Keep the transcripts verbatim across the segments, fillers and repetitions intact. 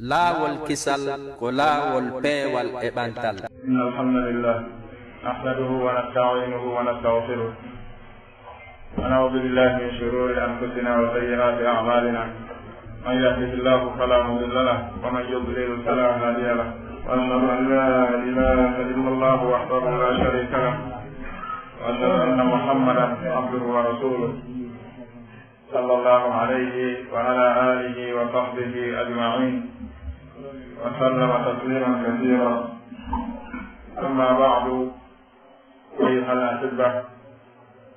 Laawol kisal ko laawol peewal e ɓantal. إن الحمد لله نحمده ونستعينه ونستغفره ونعوذ بالله من شرور أنفسنا وسيئات أعمالنا. من يهده الله فلا مضل له ومن يضلل فلا هادي له. وأشهد أن لا إله إلا الله وحده لا شريك له. وأشهد أن محمدا عبده ورسوله. صلى الله عليه وعلى آله وصحبه أجمعين وسلم تسليما كثيرا. أما بعد، أيها الأحبة،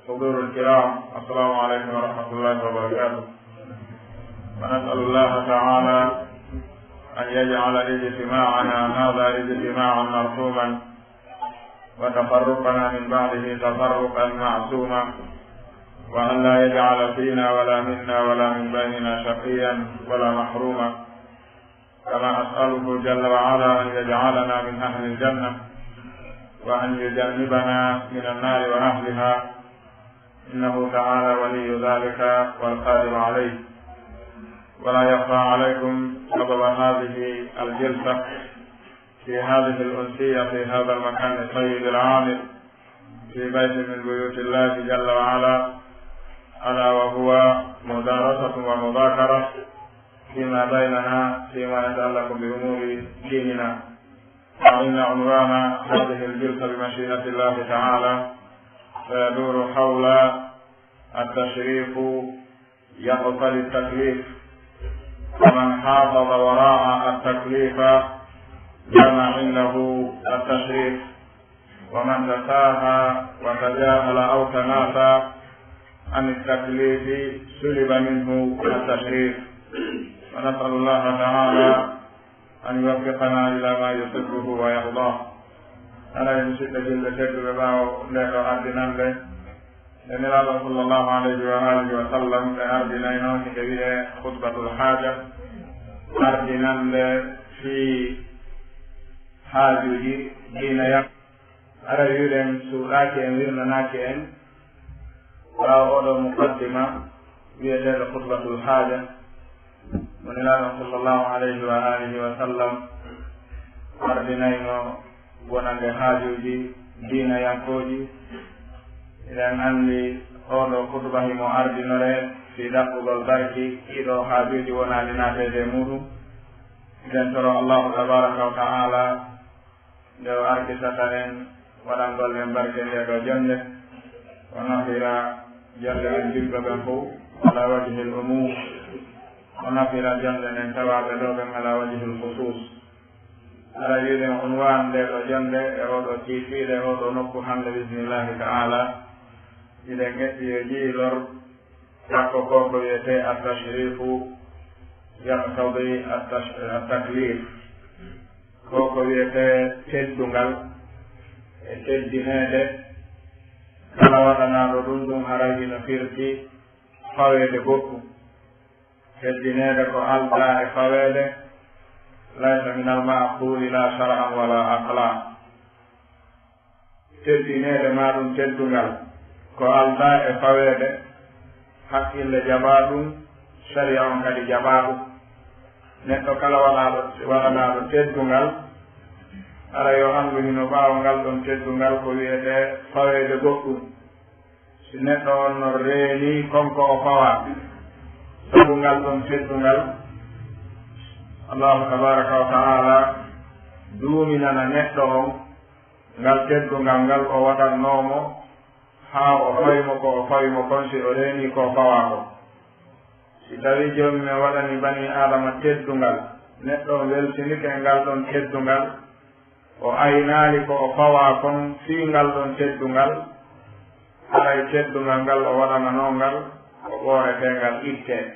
حضور الكرام، السلام عليكم ورحمة الله وبركاته. ونسأل الله تعالى أن يجعل اجتماعنا هذا اجتماعا مرحوما، وتفرقنا من بعده تفرقا معصوما، وأن لا يجعل فينا ولا منا ولا من بيننا شقيا ولا محروما، كما أسأله جل وعلا أن يجعلنا من أهل الجنة، وأن يجنبنا من النار وأهلها، إنه تعالى ولي ذلك والقادر عليه. ولا يخفى عليكم سبب هذه الجلسة في هذه الأنسية في هذا المكان الطيب العامر في بيت من بيوت الله جل وعلا، ألا وهو مدارسة ومذاكرة فيما بيننا فيما يتعلق بأمور ديننا. فإن عنوان هذه الجلسة بمشيئة الله تعالى سيدور حول التشريف يقتضي التكليف، فمن حافظ وراء التكليف كان عنده التشريف، ومن تساهى وتجاهل أو تناسى عن التكليف سلب منه التشريف. ونسأل الله تعالى أن يوفقنا إلى ما يحبه ويرضاه. Aray, musidɓe julɓe tedduɓe, ɓaawo nde ɗo ardinande nde Nelaaɗo sallallahu alayhi wa alihi wa sallam ɓe ardinayno, hinde wi'e khutbatul haaja, ardinande fii haajuuji diina yak. Aray, wi'uɗen suuɗaaki en, wirnanaaki en, ɓaawo oɗo muqaddima wi'eteeɗo khutbatul haaja, mo Nelaaɗo sallallahu alayhi wa alihi wa sallam ardinayno wonande haajuuji diinayankooji. Eɗen anndi oɗo khutba himo ardinore fii ɗaɓɓugol barki ɗiɗo haajuuji wonaani naateede e muuɗum. Eɗen toro Allahu tabaaraka wa ta'ala nde o arkisata en, waɗangol en barke ndee ɗoo jonnde, o nafira jonnde men julɓe ɓen fow ala wajhil umum, o nafira jonnde nden tawaaɓe ɗoo ɓen ala wajhil khusus. Aray, wi'uɗen unwaan ndee ɗoo jonnde e oo ɗoo tiifiiɗe, e oo ɗoo nokku hannde, bismillahi ta'ala, hiɗen ƴetti yo jiilor Takko ko ko wiyetee at-tashrifu yaqtadi at-tash-, at-taklif. Ko ko wiyetee teddungal e teddineede. Kala waɗanaaɗo ɗum, ɗum haray hino firti faweede goɗɗum. Teddineede ko aldaa e faweede, laysa min al-ma'quli la shar'an wala aqla. Teddineede maa ɗum teddungal ko aldaa e faweede, hakkille jaɓaa ɗum, sariya on kadi jaɓaa ɗum. Neɗɗo kala waɗaaɗo, waɗanaaɗo teddungal, hara yo anndu hino ɓaawo ngal ɗon teddungal ko wiyetee faweede goɗɗum. Si neɗɗo on no reenii kon ko o fawaa, sabu ngal ɗon teddungal, Allahu tabaaraka wa ta'ala duuminana neɗɗo on ngal teddungal ngal o waɗannoo mo, haa o fawi mo ko o fawi mo kon, si o reenii ko o fawaa kon. Si tawii Joomi men waɗanii banii Aadama teddungal, neɗɗo on welsinike e ngal ɗon teddungal, o aynaali ko o fawaa kon fii ngal ɗon teddungal, haray teddungal ngal o waɗananoo ngal ko ɓooreteengal ittee.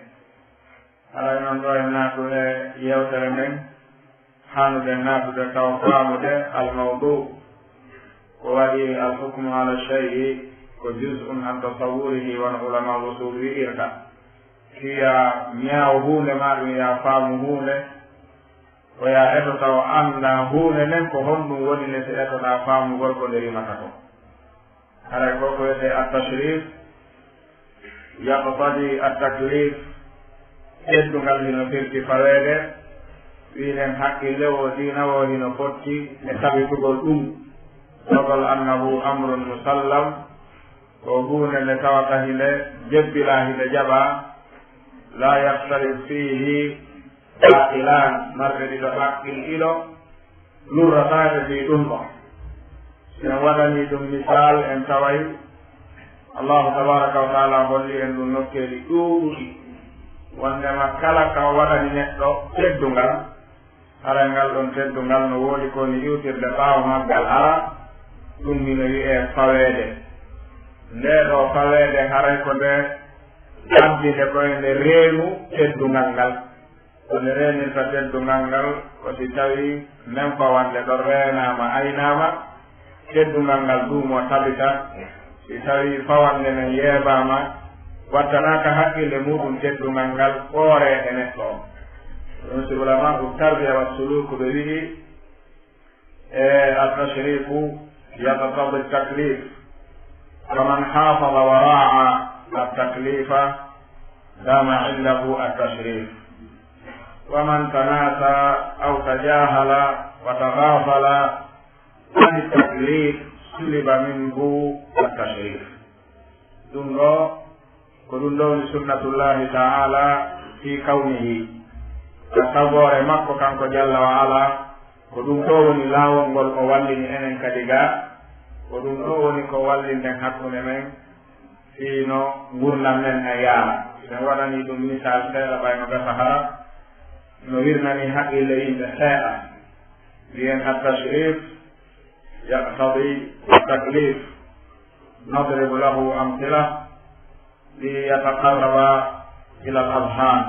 Haray non ɗoo en naatu e yewtere nden, haanuɗen naatude taw faamude al-mawdu, ko waɗi al-hukmu ala shay'i ko juz'un an tasawwurihi, wano ulama usul wi'irta. Fii yaa ñaaw huunde maa ɗum yaa faamu huunde, ko yaa eto taw anndaa huunde nden ko honɗum woni nde, si etoɗaa faamugol ko nde rimata kon. Haray ko ko wiyetee at-tashrif yaqtadi at-taklif, teddungal hino firti faweede, Wiɗen haqqille o diina o hino fotti e tabitugol ɗum. Dogol annahu amrun musallam, ko huunde nde tawata hinde jebbila, hinde jaɓa, la yaxtalif fiihi aqilan, marɓe ɗiɗo haqqil ɗiɗo lurrataake fii ɗum ɗo. Si en waɗanii ɗum misaal, en taway Allahu tabaraka wa taala holli en ɗum nokkeeli ɗuuɗuɗi, wondema kala ka waɗani neɗɗo teddungal, haray ngal ɗon teddungal no woodi ko woni iwtirde ɓaawo maggal ara, ɗum hino wi'ee faweede. Ndee ɗoo faweede haray ko nde addinde ko e nde reenu teddungal ngal. Ko nde reenirta teddungal ngal, ko si tawii nden fawande ɗon reenaama, aynaama, teddungal ngal duumoo tabita. Si tawii fawande nden yeebaama, wattanaaka haqqille muuɗum teddungal ngal ɓooree e neɗɗo on. Ɗum si ulamaa'u tarbiya wa suluuku ɓe wi'i, e, at-tashrifu yaqtadi at-taklif. Faman hafada wa ra'a at-taklifa dama indahu at-tashrif. Wa man tanasa aw tajahala wa taghafala an at-taklif suliba minhu at-tashrif. Ɗum ɗo, ko ɗum ɗo woni sunnatullahi ta'ala fi kawnihi. Ka sagoore makko kanko jalla wa ala, ko ɗum ɗo woni laawol ngol o wallini enen kadi ga. Ko ɗum ɗo woni ko wallinden hakkunde men, fii no ngurndan men en yaara. Si en waɗanii ɗum misaal seeɗa, ɓay no gasa hara no wirnanii haqqille yimɓe seeɗa. Mbiyen at-tashrif yaqtadi at-taklif. Nadribu lahu amthila li yataqarraba ila al-adhan.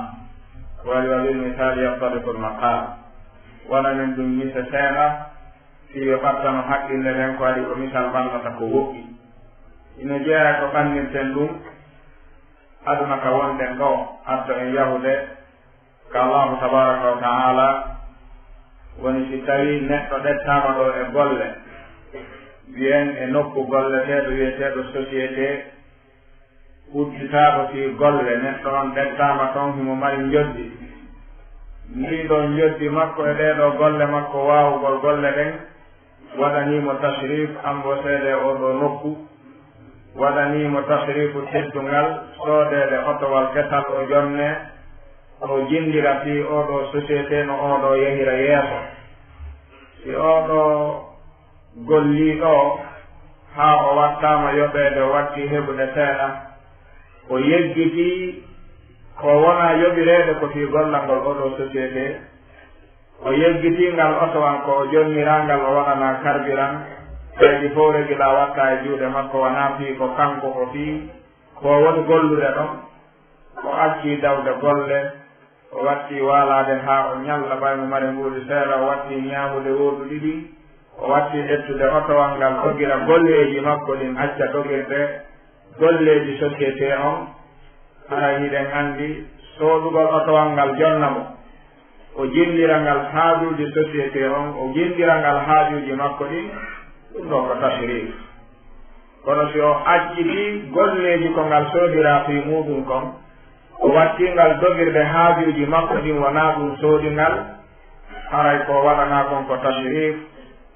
Wa lil misali yattariqu al-maqal. Waɗanen ɗum mise seeɗa, fii yo ɓattano haqqille ɗen, ko waɗi ko misal ɓannata ko woɗɗi. Ina jeyaa ko ɓannirten ɗum aduna ka wonɗen ɗo, adda en yahude ka Allahu tabaraka wa ta'ala. Woni si tawii neɗɗo ɗettaama ɗo e golle, mbiyen e nokku golleteeɗo wi'eteeɗo société, udditaaɗo fii golle, neɗɗo on ɗettaama ton, himo mari njoddi. Ndii ɗoo njoddi makko e ɗee ɗoo golle makko, waawugol golle ɗen, waɗanii mo tashrif, amboseede oo ɗoo nokku, waɗanii mo tashrifu teddungal, soodeede otowal kesal o jonnee, o jinndira fii oo ɗoo société no oo ɗoo yahira yeeso. Si oo ɗoo gollii ɗoo haa o wattaama yoɓeede, o wattii heɓude seeɗa, o yeggitii ko wonaa yoɓireede ko fii gollal ngol oo ɗoo société. O yeggitii ngal otowal ko o jonniraa ngal, o waɗanaa carburant, kaydi fow regilaa wattaa e juuɗe makko, wanaa fii ko kanko, ko fii ko woni gollude ɗon. O accii dawde golle, o wattii waalaade haa o ñalla, ɓay mo mari mbuuɗi seeɗa, o wattii ñaamude wooduɗi ɗin, o wattii ƴettude otowal ngal, dogira golleeji makko ɗin, acca dogirde golleeji société on. Haray hiɗen anndi soodugol otowal ngal jonna mo, o jinndira ngal haajuuji société on, o jinndira ngal haajuuji makko ɗin, ɗum ɗoo ko tashrif. Kono si o accitii golleeji ko ngal soodiraa fii muuɗum kon, o wattii ngal dogirde haajuuji makko ɗin, wonaa ɗum soodi ngal, haray ko waɗanaa kon ko tashrif.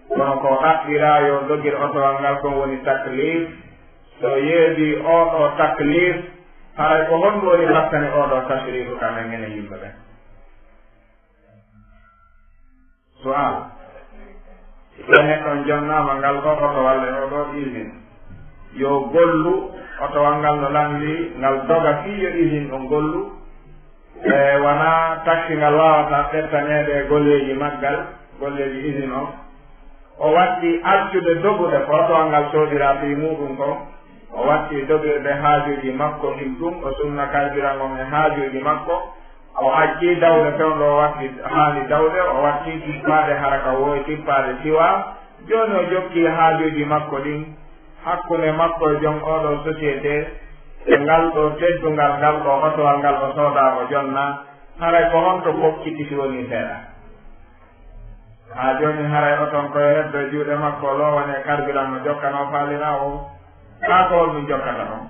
Kono ko ɗaɓɓiraa yo dogir otowal ngal kon woni taklif. So yeebii oo ɗoo taklif, haray ko honɗum woni battane oo ɗoo tashrifu ka men enen yimɓe ɓen? Su'al. Si neɗɗo on jonnaama ngal ɗoo otowal e oo ɗoo usine, yo gollu, otowal ngal no lanndii, ngal doga fii yo usine on gollu, e wonaa taksi ngal waawata ɓettaneede e golleeji maggal, golleeji usine on. O watti accude dogude ko otowal ngal soodiraa fii muuɗum kon. O watti dogirde haajuuji makko ɗin ɗum, o sunna carburant on e haajuuji makko. O accii dawde fewndo o watti haani dawde, o watti tippaade hara ka woowi tippaade siwaa. Jooni o jokkii haajuuji makko ɗin hakkunde makko e jom oo ɗoo société, e ngal ɗoo teddungal, ngal ɗoo otowal ngal o soodaa o jonna. Haray ko honto fokkiti si wonii seeɗa? Haa jooni haray oto on ko yo heddo e juuɗe makko, o loowane carburant no jokkanoo faalira o. Kaa ko honɗum jokkata ɗon?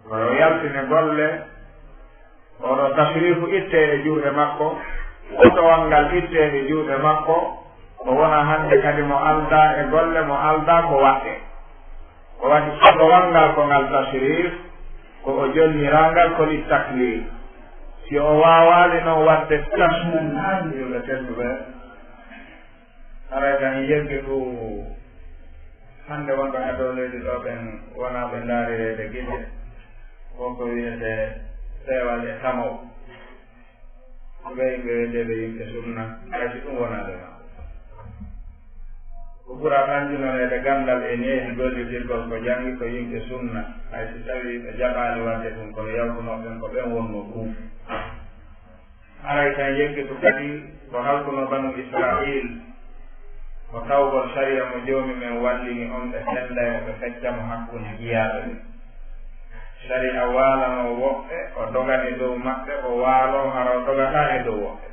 Ko yo yaltine golle, oo ɗoo tashrifu ittee e juuɗe makko. Fotowal ngal ittee e juuɗe makko, o wona hannde kadi mo aldaa e golle, mo aldaa ko waɗɗe. Ko waɗi fotowal ngal ko ngal tashrif, ko o jonniraa ngal ko li taklif. Si o waawaali noon waɗde tashrif, yo ɓe tedduɓe, haray tan yegge ɗo hannde wonɓe haa dow leydi ɗo ɓen wonaa ɓe ndaarireede gite, ko ko wiyetee peewal e tamo. Ko ɓe yimɓe wiyeteeɓe yimɓe sunna, hay si ɗum wonaa ɓe maɓɓe. Ko ɓura ɓannginoreede ganndal e needi gollitirgol ko janngi ko yimɓe sunna, hay si tawii ɓe jaɓaali waɗde ɗum, kono yawtunoo ɓen ko ɓen wonnoo ɗum. Haray tan yeggitu kadi ko halkunoo Banu Israa'iil, ko tawgol sariya mo Joomi men wallini on, ɓe sennday mo, ɓe fecca mo hakkunde jiyaaɓe ɓen. Sariya waalanoo woɓɓe, o dogani dow maɓɓe, o waaloo hara o dogataa e dow woɓɓe.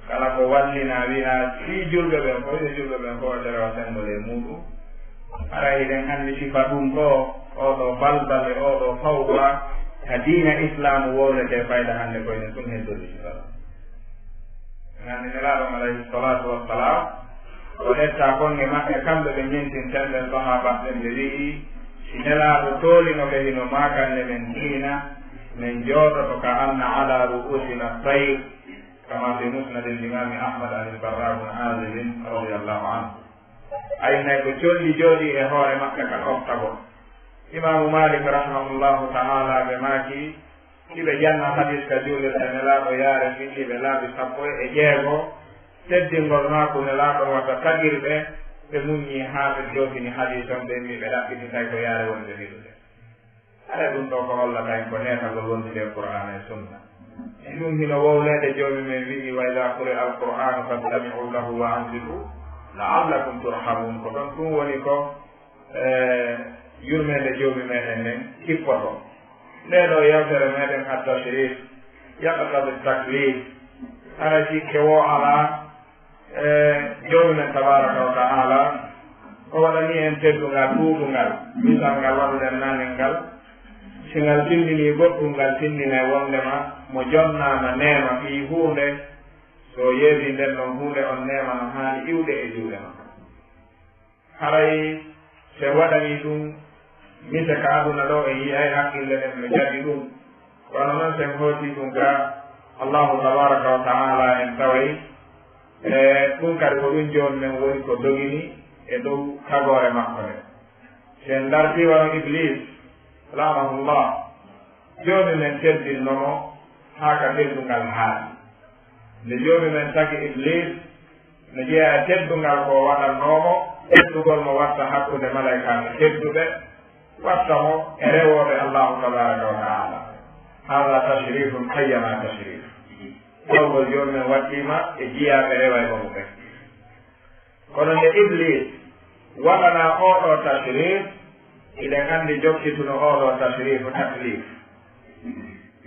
Kala ko wallinaa, wi'aa fii julɓe ɓen fof, yo julɓe ɓen fof o tere o senndol e muuɗum. Haray hiɗen anndi sifa ɗum ɗoo, oo ɗoo balbal e oo ɗoo fawwa ka diina Islaamu wowletee fayda hannde ko enen tun heddori sifa ɗum. En anndi Nelaaɗo on alayhi salaatu wa salaam, o ƴettaa konge maɓɓe kamɓe ɓe ñentinten ɓen sahaabaaɓe ɓen, ɓe wi'i, si Nelaaɗo toolino ɓe hino maakan ne men diina, men jooɗoto ka anna ala ru'uusina tayr, kama fi musnad al-imam Ahmad an al-Barra bin Azib radiyallahu anhu. Ay, hay ko colli jooɗii e hoore maɓɓe ka ɗoftagol. Imaamu Maalik rahimahullahu ta'ala ɓe maaki, hiɓe janna hadis ka juulirde Nelaaɗo yaare fitiiɓe laabi sappo e jeego, teddingol maaku Nelaaɗo wata tagir ɓe, ɓe muññi haa ɓe joofini hadis on, ɓe mbii ɓe ɗaɓɓititay ko yaare wonde hiɗude. Haray ɗum ɗoo ko hollata en ko neetagol wondude e Qur'aana e Sunna. Si ɗum hino wowleede, Joomi men wi'i, "Wa idha quri'a al-Qur'anu fastami'u lahu wa ansitu la'allakum turhamun." Ko ɗon ɗum woni ko, e, yurmeende Joomi meɗen nden kippoto. Ndee ɗoo yewtere meɗen at-tashrif yaqtadi taklif. Haray sikke woo alaa, E, Joomi men tabaaraka wa ta'ala, o waɗanii en teddungal ɗuuɗungal. Misal ngal waɗuɗen naanel ngal, si ngal tinndinii goɗɗum, ngal tinndinay wonndema mo jonnaama neema fii huunde, so yeebii nden ɗon huunde, on neema no haani iwde e juuɗe makko. Haray si en waɗanii ɗum mise ka aduna ɗoo, en yi'ay hakkille ɗen no jaɓi ɗum. Kono non si en hootii ɗum ka Allahu tabaaraka wa ta'ala, en taway, e, ɗum kadi ko ɗum Joomi men woni ko dogini e dow tagoore makko nde. Si en dartii wano Iblis, la'anahullah, Joomi men teddinno mo haa ka teddungal haaɗi. Nde Joomi men tagi Iblis, no jeyaa e teddungal ko o waɗannoo mo, teddugol mo watta hakkunde malaykaaɓe tedduɓe, watta mo e rewooɓe Allahu tabaaraka wa ta'ala. Haaza tashrifun ayyama tashrif. Tawgol Joomi men waɗɗii ma e jiyaaɓe rewayɓe mo ɓen. Kono nde Iblis waɗanaa oo ɗoo tashrif, hiɗen anndi jokkituno oo ɗoo tashrifu taklif.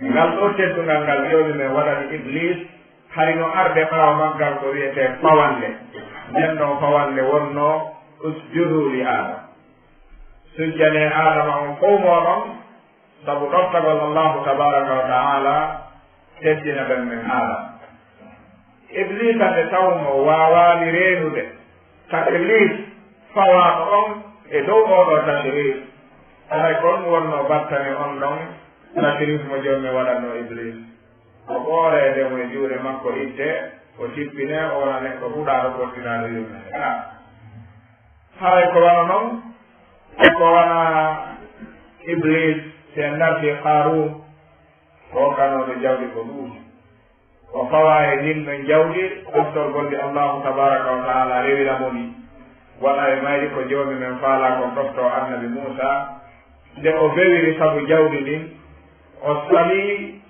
Ngal ɗoo teddungal ngal Joomi men waɗani Iblis, hari no arde ɓaawo maggal ko wi'etee fawannde. Nden ɗon fawannde wonnoo, "Usjudu li Aadama." Sujjanee Aadama on fow mooɗon, sabu ɗoftagol Allahu tabaaraka wa ta'ala teddina ɓen men Aadama. Ibliisa nde tawnoo waawaali reenude taklif fawaaɗo on e dow oo ɗoo tashrif, haray ko ɗum wonnoo battane on ɗon tashrif mo Joomi waɗannoo Iblis. Ko ɓooreede mo e juuɗe makko ittee, o tippinee, o wona neɗɗo huɗaaɗo, pottinaaɗo yurmeende. Kaa. Haray ko wano non, ko wano Iblis, si en dartii Qaaruun, ko kanooɗo jawdi ko ɗuuɗi. O fawaa e ndin ɗon jawdi, ɗoftorgol ndi Allahu tabaaraka wa ta'ala rewira mo ndi. Wona e mayri ko Joomi men faalaa kon ɗoftoo Annabi Muusaa, nde o bewiri sabu jawdi ndin, o salii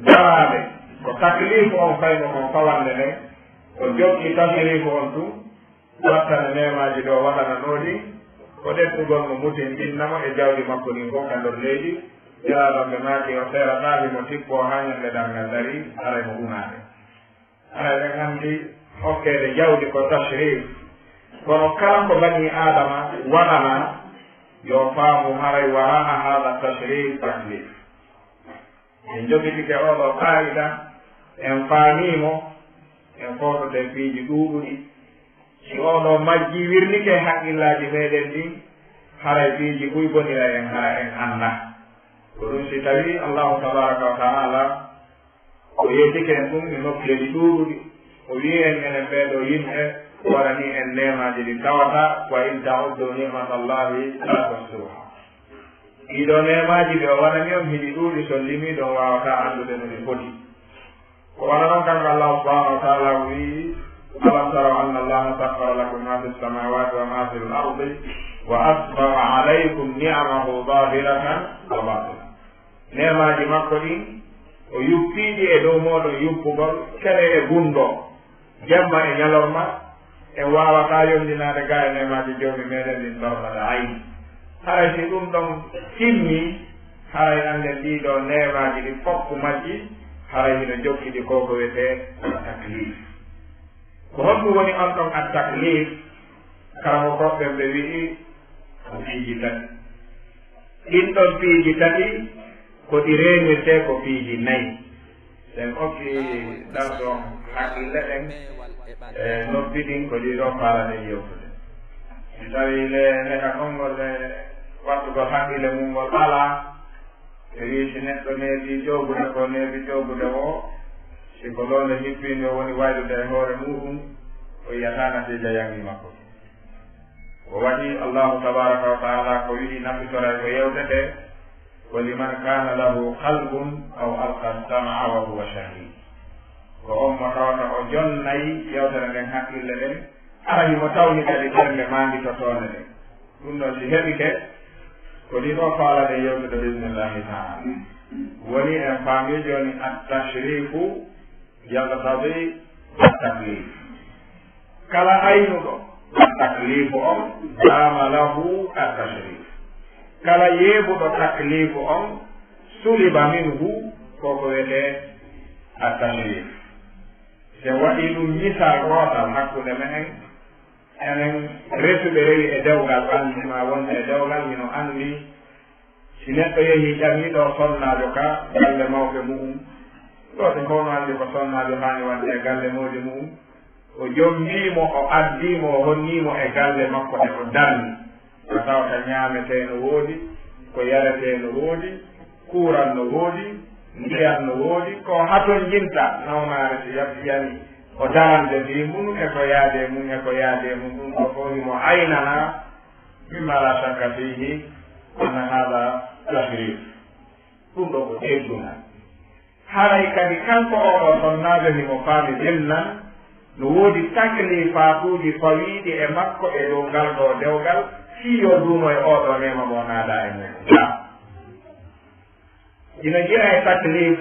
daraaɓe, ko takliifu on fayno kon fawannde nden, o jokki tasriifu on tun, battane neemaaji ɗo waɗananoo ɗin, ko ɗettugol mo mutinɗinna mo e jawdi makko ndin fof ka nder leydi, Nelaaɗo on ɓe maaki o seerataa himo tippoo haa ñannde darngal darii, haray mo unaade. Haray ɓen anndi okkeede jawdi ko tashrif. Kono kala ko banii Aadama waɗanaa, yo faamu haray waraa haala tashrif taklif. En jogitike oo ɗoo qaa'ida, En faamii mo, en foototo e piiji ɗuuɗuɗi. Si oo ɗoo majjii wirnike haqqillaaji meeɗen ɗin, haray piiji buy bonira en, hara en anndaa. Ko ɗum si tawii Allaahu tabaaraka wa ta'aala o yeetike en ɗum e nokkeeli ɗuuɗuɗi, o wi'i en enen ɓee ɗoo yimɓe, o waɗanii en neemaaji ɗi tawata, "Wa in ta'uddu ni'matallahi la tuhsuha." Ɗii ɗoo neemaaji ɗi o waɗani on hiɗi ɗuuɗi, so on limii ɗi on waawataa anndude no ɗi foti. Ko wano non kanko Allaahu subhaanahu wa ta'aala o wi'i, "Alam taraw anna Allaaha sakhkhara lakum ma fis samaawaati wa ma fil ardi wa asbagha alaykum ni'amahu zaahiratan wa baatina." Neemaaji makko ɗin, o yuppii ɗi e dow mooɗon yuppugol, kene e gunndoo, jemma e ñalorma, en waawataa yonndinaade gaa e neemaaji Joomi meeɗen ɗin torfata ayni. Haray si ɗum ɗon timmii, haray annden ɗii ɗoo neemaaji ɗin fof majji, haray hino jokkidi ko ko wiyetee at-takliif. Ko honɗum woni on ɗon at-takliif? Karamokooɓe ɓen ɓe wi'i ko piiji tati. Ɗin ɗon piiji tati, ko ɗi reenirtee ko piiji nayi. Sen okki darsu on haqqille ɗen, e noppi ɗin ko ɗii ɗoo faalaɗen yewtude. Si tawii le neɗɗa konngol e wattugol haqqille mum ngol alaa, e wii si neɗɗo neeɓii ƴoogude ko neeɓi ƴoogude o, si ko loonde hippiinde o woni waylude e hoore muuɗum, o yi'ataa natiija yaŋi makko. Ko waɗi Allaahu tabaaraka wa ta'aala ko wi'i nafitoray ko yewtetee, "Wa liman kaana lahu qalbun aw alqa as-sam'a wa huwa shahiid." Ko on mo tawata o jonnay yewtere nden haqqille ɗen, hara himo tawni kadi ɓernde maanditotoonde nden. Ɗum ɗon si heɓike, ko ɗii ɗoo faalaɗen yewtude bi iznillaahi ta'aala. Woni en faamii jooni at-tashriifu yaqtadii at-takliif. Kala aynuɗo takliifu on, daama lahu at-tashriif. Kala yeeɓuɗo takliifu on, suliba minhu, ko ko wiyetee at-tashriif. Si en waɗii ɗum misal gootal hakkunde me'en, enen resuɓe rewi e dewgal, anndi ma wonde e dewgal, hino anndi si neɗɗo yehii ƴamii ɗoo sonnaajo ka galle mawɓe mu'um, ɗoo ɓe fow no anndi ko sonnaajo haani wonde e galle mawɓe mu'um, o jombii mo, o addii mo, o honnii mo e galle makko ɗe o darni. Ko tawata ñaametee no woodi, ko yaretee no woodi, kuuran no woodi, ndiyan no woodi, ko hatonjinta nawnaare si yaf-, yani o darande fii mum e ko yaade mum e ko yaade mum, ɗum ɗoo fow himo aynana, mimma la shakka fiihi, anna haada tashriif. Ɗum ɗoo ko teddungal. Haray kadi kanko oo ɗoo sonnaajo himo faami ɗemnan, no woodi takliifaatuuji fawiiɗi e makko e dow ngal ɗoo dewgal, fii yo duumo e oo ɗoo neema mo naadaa e muuɗum. Ina jeyaa e takliif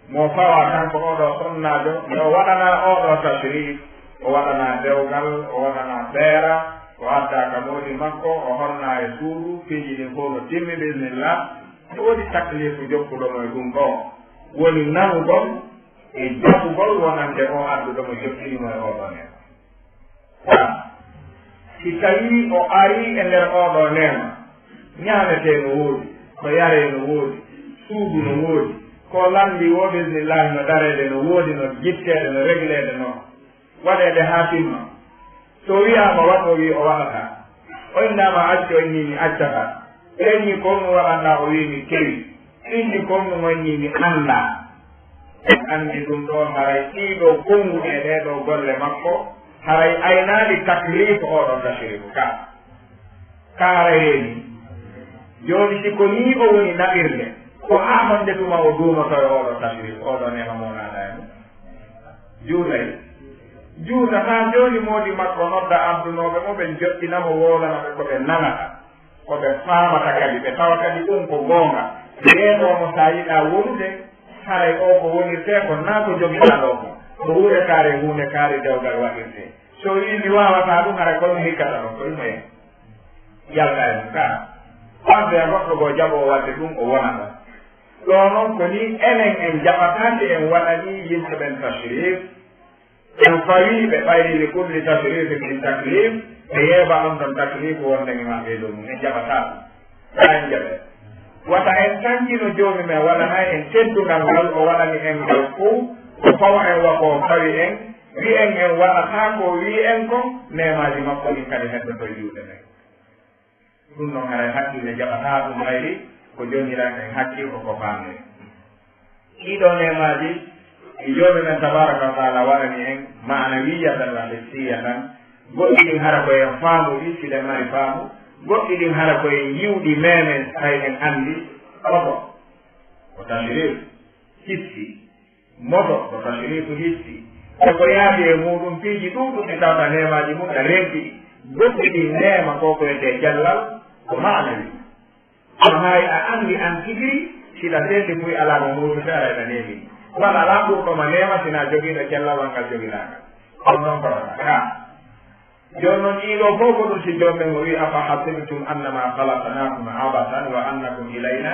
mo fawaa kanko oo ɗoo sonnaajo, nde o waɗanaa oo ɗoo tashriif, o waɗanaa dewgal, o waɗanaa feera, o addaa ka moodi makko, o honnaa e suudu, piiji ɗin fow no timmi, bismillah. No woodi takliifu jokkuɗo mo e ɗum ɗoo, woni nanugol e jaɓugol wonande oo adduɗo mo jokkini mo e oo ɗoo neema. Si tawii o arii e nder oo ɗoo neema, ñaametee no woodi, ko yaree no woodi, suudu no woodi, ko lanndii woo, bismillaahi, no dareede no woodi, no jitteede, no regleede, no waɗeede haa timma. So wiyaama waɗ, o wii o waɗataa. O inndaama accu, o innii mi accataa. Ɓe innii ko honɗum waɗanɗaa, o wii mi kewi. Ɓe innii ko honɗum, o innii mi anndaa. En anndi ɗum ɗoo, haray ɗii ɗoo konnguɗi e ɗee ɗoo golle makko, haray aynaali takliif oo ɗoo tashriif ka. Ka haray reeni. Jooni si ko nii o woni naɓirde, ko haa honde tuma o duumoto e oo ɗoo tashriif, oo ɗoo neema mo naaɗaa e mum? Juutay. Juutataa. Jooni moodi makko nodda addunooɓe mo, ɓen joɗɗina mo, wowlana ɓe ko ɓe nanata, ko ɓe faamata kadi, ɓe tawa kadi ɗum ko goonga. Ɓeeɗoo mo, so a yiɗaa wonude, haray oo ko wonirtee ko naa ko jogiɗaa ɗoo ko, ko huunde kaari, huunde kaari dewgal waɗirtee. So wii mi waawataa ɗum, haray ko ɗum hikkata ɗon, ko ɗum en yalta e mum ka. Wadde e goɗɗo goo jaɓoo waɗde ɗum, o wonata. Ɗoo non ko nii enen en jaɓataa si en waɗanii yimɓe ɓen tashriif, en fawii ɓe, ɓayri li kulli tashriifin min takliif, ɓe yeeba on ɗon takliifu wonde mi maɓɓe e dow mum, en jaɓataa ɗum. Haa en jaɓe. Wata en tankino Joomi men waɗanay en teddungal ngal o waɗani en ngal fow, Ko fawa en wa ko fawi en, wi en en waɗataa ko wi en kon, neemaaji makko ɗin kadi heddoto e juuɗe men. Ɗum noon haray hakkille jaɓataa ɗum ɓayri ko jonngiran en hakkil ko ko faamee. Ɗiɗo neemaaji ɗi Joomi men tabaaraka wa taala waɗani en maanawiyatan wa hissiyatan, goɗɗi ɗin hara ko en faamuɗi, siɗen mari faamu, goɗɗi ɗin hara ko en yiwɗi meemen, hay en anndi, oto ko tashrif hissi. Moto ko tashrifu hissi. E ko yaadi e muuɗum piiji ɗuuɗuɗi tawata neemaaji mum na renti. Goɗɗi ɗin neema ko ko wiyetee cellal ko maanawi. Kono hay a anndi an tigi, siɗa sendi buy alaa mo muusude ara ena neemi. Walla alaa ɓurɗo ma neema sinaa jogiiɗo cellal walla ngal jogiɗaa ngal. Kono noon ko wata ka. Jooni noon ɗiɗo fof ko ɗum si Joom men o wi'i, "Afa hasibtum annama khalaqnakum abathan wa annakum ilayna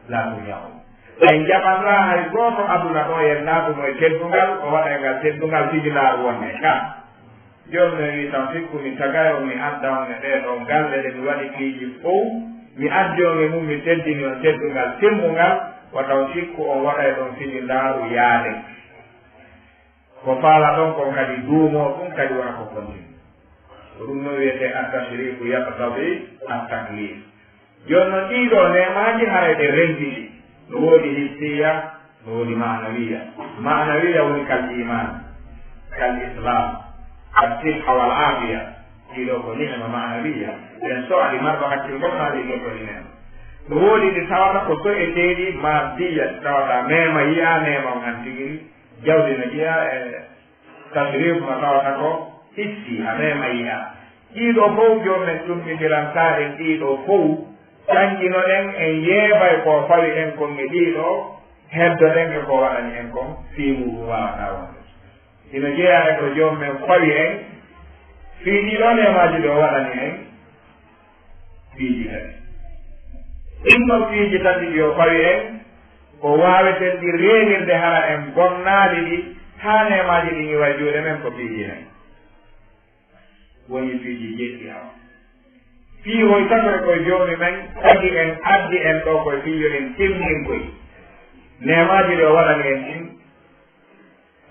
la turja'un." En jaɓanraa hay gooto aduna ɗo en naatuno e teddungal, o waɗa e ngal teddungal fiji ndaaru wonde ka. Joom men wi'i, "Tan sikku mi tagay on, mi adda on e ɗee ɗoo galle ɗe mi waɗi piiji fof, mi addi on e mum, mi teddini on teddungal timmungal, ko taw sikku on waɗay ɗon fiji ndaaru yaade." Ko faala ɗon kon kadi duumoo ɗum kadi wona ko kontini. Ko ɗum noon wiyetee at-tashrifu yaqtadi at-taklif. Jooni noon ɗii ɗoo neemaaji haray ɗe rennditi. No woodi hissiya, no woodi maanawiya. Maanawiya woni kal iman, kal islam, kal sihha wal afiya. Ɗii ɗoo ko ni'ma maanawiya. Ɗen so'ali marɗo hakkil gol maa liggoto e neema. No woodi ɗi tawata ko so'eteeɗi maddiya, tawata meema yi'aa, neema on an tigi. Jawdi no ƴiyaa e tashrif mo tawata ko hissi, a meema yi'aa. Ɗii ɗoo fof joom men tummindiran kaa en ɗii ɗoo fof, ƴaŋŋinoɗen en yeebay ko fawi en kon e ɗii ɗoo, heddoɗen e ko waɗani en kon, fii muuɗum waawataa wonde. Ina jeyaa e ko joom men fawi en, fii ɗii ɗoo neemaaji ɗi o waɗani en, piiji tati. Ɗin ɗon piiji tati ɗi o fawi en, ko waaweten ɗi reenirde hara en bonnaali ɗi, haa neemaaji ɗin iwa e juuɗe men ko piiji nay. Woni piiji jeɗɗi hawa. Fii hoy tatoy koye Joomi men, tagi en, addi en ɗoo koye fii yo en timmin koy neemaaji ɗi o waɗani en ɗin.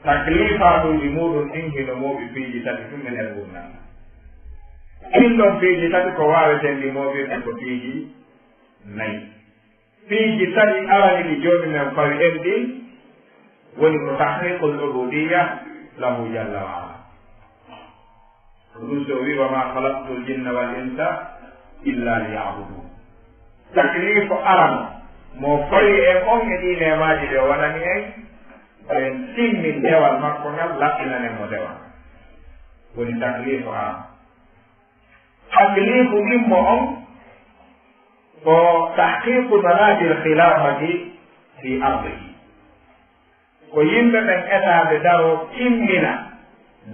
Takliifaatuuji muuɗum ɗin hino mooɓi piiji tati tun e nder ngurndan. Ɗin ɗon piiji tati ko waaweten ɗi mooɓirde ko piiji nayi. Piiji tati arani ɗi Joomi men fawi en ɗin woni ko tahqiqul ubudiyya lahu jalla wa ala. Ko ɗum so o wi'i, "Wa ma khalaqtul jinna wal insa illa liya'budun." Takliifu arano mo fawi en on e ɗii neemaaji ɗi o waɗani en, ko en timmin dewal makko ngal, laɓɓinanen mo dewal. Woni takliifu arano. Takliifu ɗimmo on ko tahqiqu manatil khilafati fi ardihi. Ko yimɓe ɓen etaade daroo timmina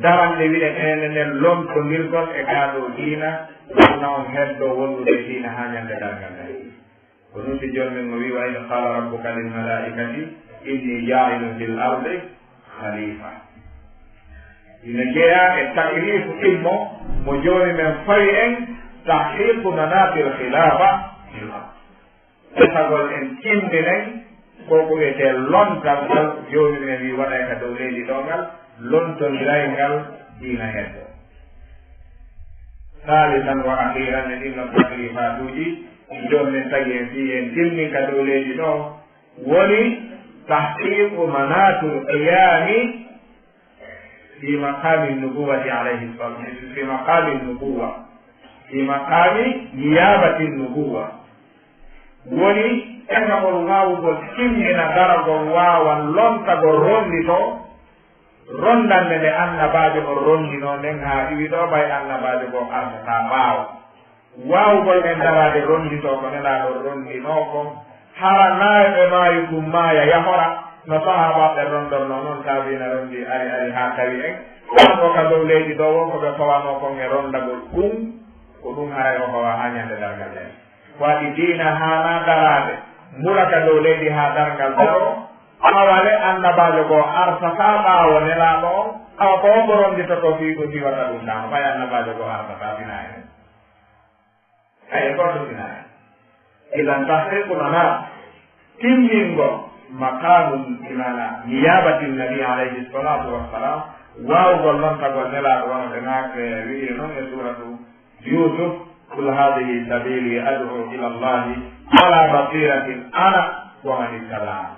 darannde wi'eteende nden lontondirgol e kaa ɗoo diina, wona on heddoo wondude e diina haa ñande darngal ngal. Ko ɗum si Joom men o wi'i, "Wa idh qala rabbuka lil malaikati inni ja'ilun fil ardi khalifa." Ina jeyaa e takliifu ɗimmo mo Joomi men fawi en, tahqiqu manatil khilafa fil ard. Ɓesagol en timminen ko ko wiyetee lontal ngal Joomi men wi waɗay ka dow leydi ɗoo ngal, lontondiray ngal diina heddo. Saalisan wa akhiran, e ɗin no taklifaatuuji ɗi Joomi men tagi en fii en timmin ka dow leydi ɗoo, woni tahqiqu manatul qiyami fi maqami nubuwati alayhi salam, fi maqami nubuwa, fi maqami niyabati nubuwa. Woni ɓesagol waawugol timmina daragol waawa lontagol rondito, rondannde nde annabaajo on rondinoo nden haa iwi ɗoo ɓay annabaajo goo artataa ɓaawo. Waawugol en daraade ronditoo ko Nelaaɗo rondinoo kon, hara naayɓe maayo ɗum maaya yahora, no sahaabaaɓe rondornoo non, taabiina rondi ari, ari haa tawi en. Ɗum ko ka dow leydi ɗoo won ko ɓe fawanoo kon e rondagol ɗum, ko ɗum haray o fawa haa ñande darngal nden. Ko waɗi diina haanaa daraade, mbula ka dow leydi haa darngal daroo, awa le annabaajo goo artataa ɓaawo Nelaaɗo on, awa ko hombo ronditotoo fii ɗum fii wata ɗum ɗaano, ɓay annabaajo goo artataa finaa en. Ay, e goɗɗo finaa en. Idan tahqiqu manaat, timmingo Maqamu, bi maana niyabati nabi alayhi salatu wassalam, waawugol lontagol Nelaaɗo, wano ɓe naak-, e wi'iri non e suuratu Yusuf: "Qul hadhihi sabili ad'u ila Allahi ala basiratin ana wa man ittaba'ani."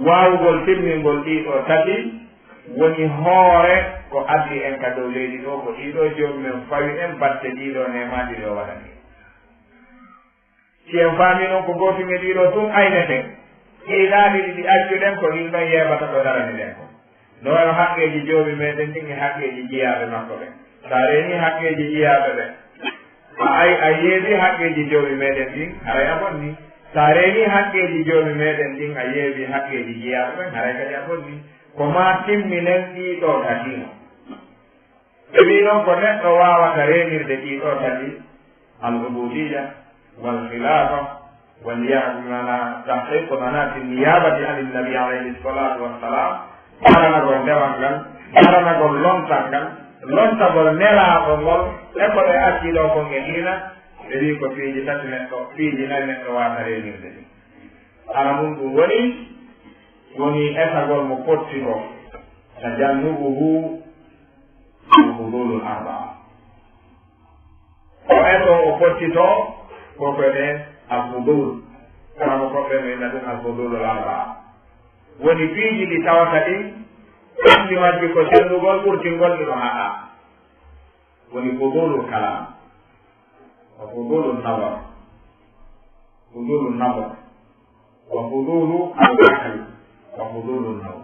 Waawugol timmingol ɗii ɗoo tati woni hoore ko addi en ka dow leydi ɗoo, ko ɗii ɗoo Joomi men fawi en batte ɗii ɗoo neemaaji ɗi o waɗani en. Si en faamii non ko gootun e ɗii ɗoo tun ayneten, ɗii ɗaaɗi ɗi ɗi accuɗen, ko ɗin ɗon yeebata ko daraniɗen kon. No wano haqqeeji Joomi meɗen ɗin e haqqeeji jiyaaɓe makko ɓen. Si a reenii haqqeeji jiyaaɓe ɓen, a ay-, a yeebii haqqeeji Joomi meɗen ɗin, haray a bonnii. Si a reenii haqqeeji Joomi meɗen ɗin, a yeebii haqqeeji jiyaaɓe ɓen, haray kadi a bonnii. Ko maa timminen ɗii ɗoo tati non. Ɓe wi'i non ko neɗɗo waawata reenirde ɗii ɗoo tati, al-ubudiyya, wal khilafa, wal yahdu, maana tahqiqu manati niyabati anin nabi alayhi salatu wassalam, daranagol dewal ngal, daranagol lontal ngal, lontagol Nelaaɗo ngol, e ko ɓe acci ɗoo kon e diina, ɓe wi'i ko piiji tati neɗɗo, piiji nayi neɗɗo waawata reenirde ɗi. Hara mun ɗum woni, woni etagol mo fotti ko, tajannubuhu al-fudulul arba'a. O eto, o fottito ko ko wiyetee al-fudul. Kono ko ɓe no inna ɗum al-fudulul arba'a. Woni piiji ɗi tawata ɗin, ɓurti majji ko sendugol, ɓurtingol ɗi no haɗa. Woni fudulul kalam, wa fudulun nazar, fudulun nazar, wa fudulu al-aql, wa fudulun nawm.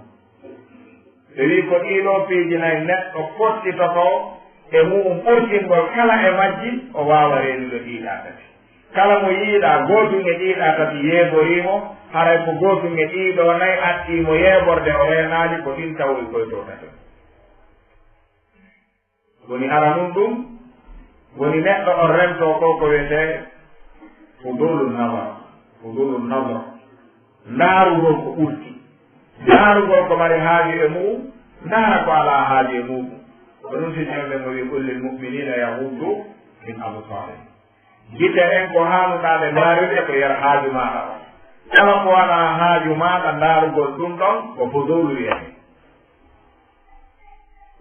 Ɓe wi'i ko ɗii ɗoo piiji nayi neɗɗo fottitoto e mu'un ɓurtingol kala e majji, o waawa reenude ɗii ɗaa tati. Kala mo yi'iɗaa gootun e ɗii ɗaa tati yeeborii mo, haray ko gootun e ɗii ɗoo nayi addii mo yeeborde, o reenaali, ko ɗin tawoyi koy to tati. Woni aranun ɗum, woni neɗɗo on rentoo ko ko wiyetee fudulun nazar, fudulun nazar. Ndaarugol ko ɓurti. Ndaarugol ko mari haaju e mu'un, ndaara ko alaa haaju e mu'un. Ko ɗum si Joomi men o wi'i: "Qul lil mu'minina yaghuddu min absarihim." Gite ɗen ko haanuɗaa ɗe ndaarirde ko yer haaju maaɗa on. Kala ko alaa haaju maaɗa, ndaarugol ɗum ɗon ko fudulu wiyetee.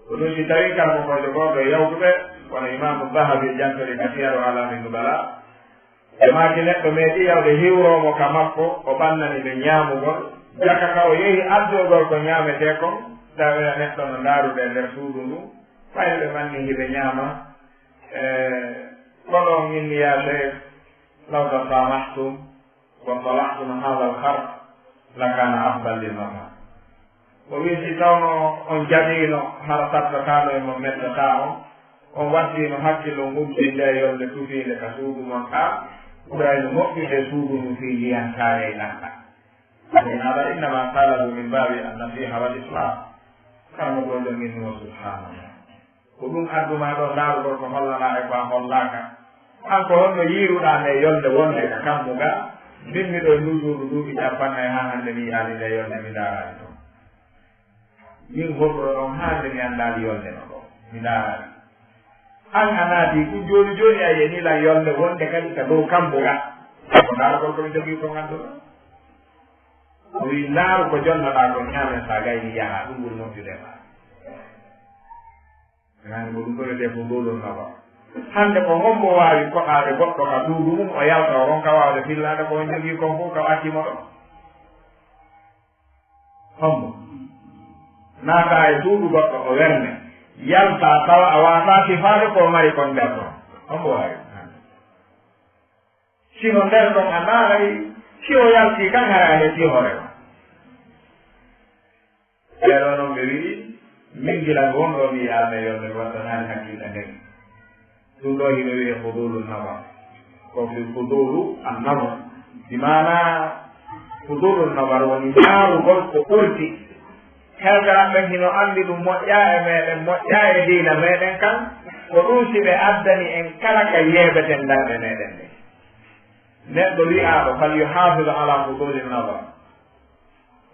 Ko ɗum si tawii kanko ko jogooɗo e yawtuɓe, kono Imaamu Dahabi jantori ka Siyaru Alaami Nubala, e maaki neɗɗo meeɗi yawde hiwroo mo ka makko, o ɓannani ɓe ñaamugol, jaka ka o yehi addogol ko ñaametee kon, tawi neɗɗo no ndaarude e nder suudu ndu, ɓayde ɓe manni hiɓe ñaama, e, kono min ya Sheikh, law tasamahtum, wa salahtum hadha al-kharq lakana afdal lil maqam. O wi'i, si tawno on jaɓiino, hara sattataano e mon, mettataa on, on waɗtiino hakkillo nguddi nde yolnde tufiinde ka suudu mon ka, ɓurayno moƴƴude e suudu ndu fii ndiyan kaayay lanɗa. Min hada innama qalahu min babi an-nasiha wal islah. Karamokoojo min wo, subhanallah. Ko ɗum addu maa ɗoo ndaarugol ko hollanaa e ko a hollaaka. An ko honno yiiruɗaa nde yolnde wonde ka kammu ga? Min miɗo e nduu suudu duuɓi cappanɗe nayi haa hannde mi yi'aali nde yolnde mi ndaaraali toon. Min horɗuɗo ɗon haa hannde mi anndaali yolnde no ɗoo mi ndaaraali. An a naati ɗum jooni jooni a yanii lan yolnde wonde kadi ka dow kammu ga. Ko ndaarugol ko mi jogii kon adduno. O wi'i, ndaaru ko jonnoɗaa kon, ñaamen, so a gayni yahaa, ɗum ɓuri moƴƴude e maa. Nani ko ɗum ɗo wiyetee fudulun nazar. Hannde ko hombo waawi koɗaade goɗɗo ka suudu mum, o yalta, o ronka waawde fillaade ko on jogii kon fof ka o acci mo ɗo? Hombo? Naata e suudu goɗɗo, o werne, yalta tawa a waawataa sifaade ko o mari kon nder ɗon. Hombo waawi? Sino nder ɗon a ndaaray, si o yaltii kan, hara a heɓii hoore ma. Ɓee ɗoo non ɓe wi'i, min gila ngon ɗoo mi yi'aali nde yolnde, mi wattanaali hakkille nden. Ɗum ɗoo hino wi'ee fudulu nazar. Ko fii fudulu an nazar. Bi maana fudulu nazar woni ndaarugol ko ɓurti. Heeferaaɓe ɓen hino anndi ɗum moƴƴaa e meɗen, moƴƴaa e diina meɗen kan, ko ɗum si ɓe addani en kala ka yeebeten darɗe meɗen ɗen. Neɗɗo wi'aaɗo, "Fal yuhafid ala fuduli nazar."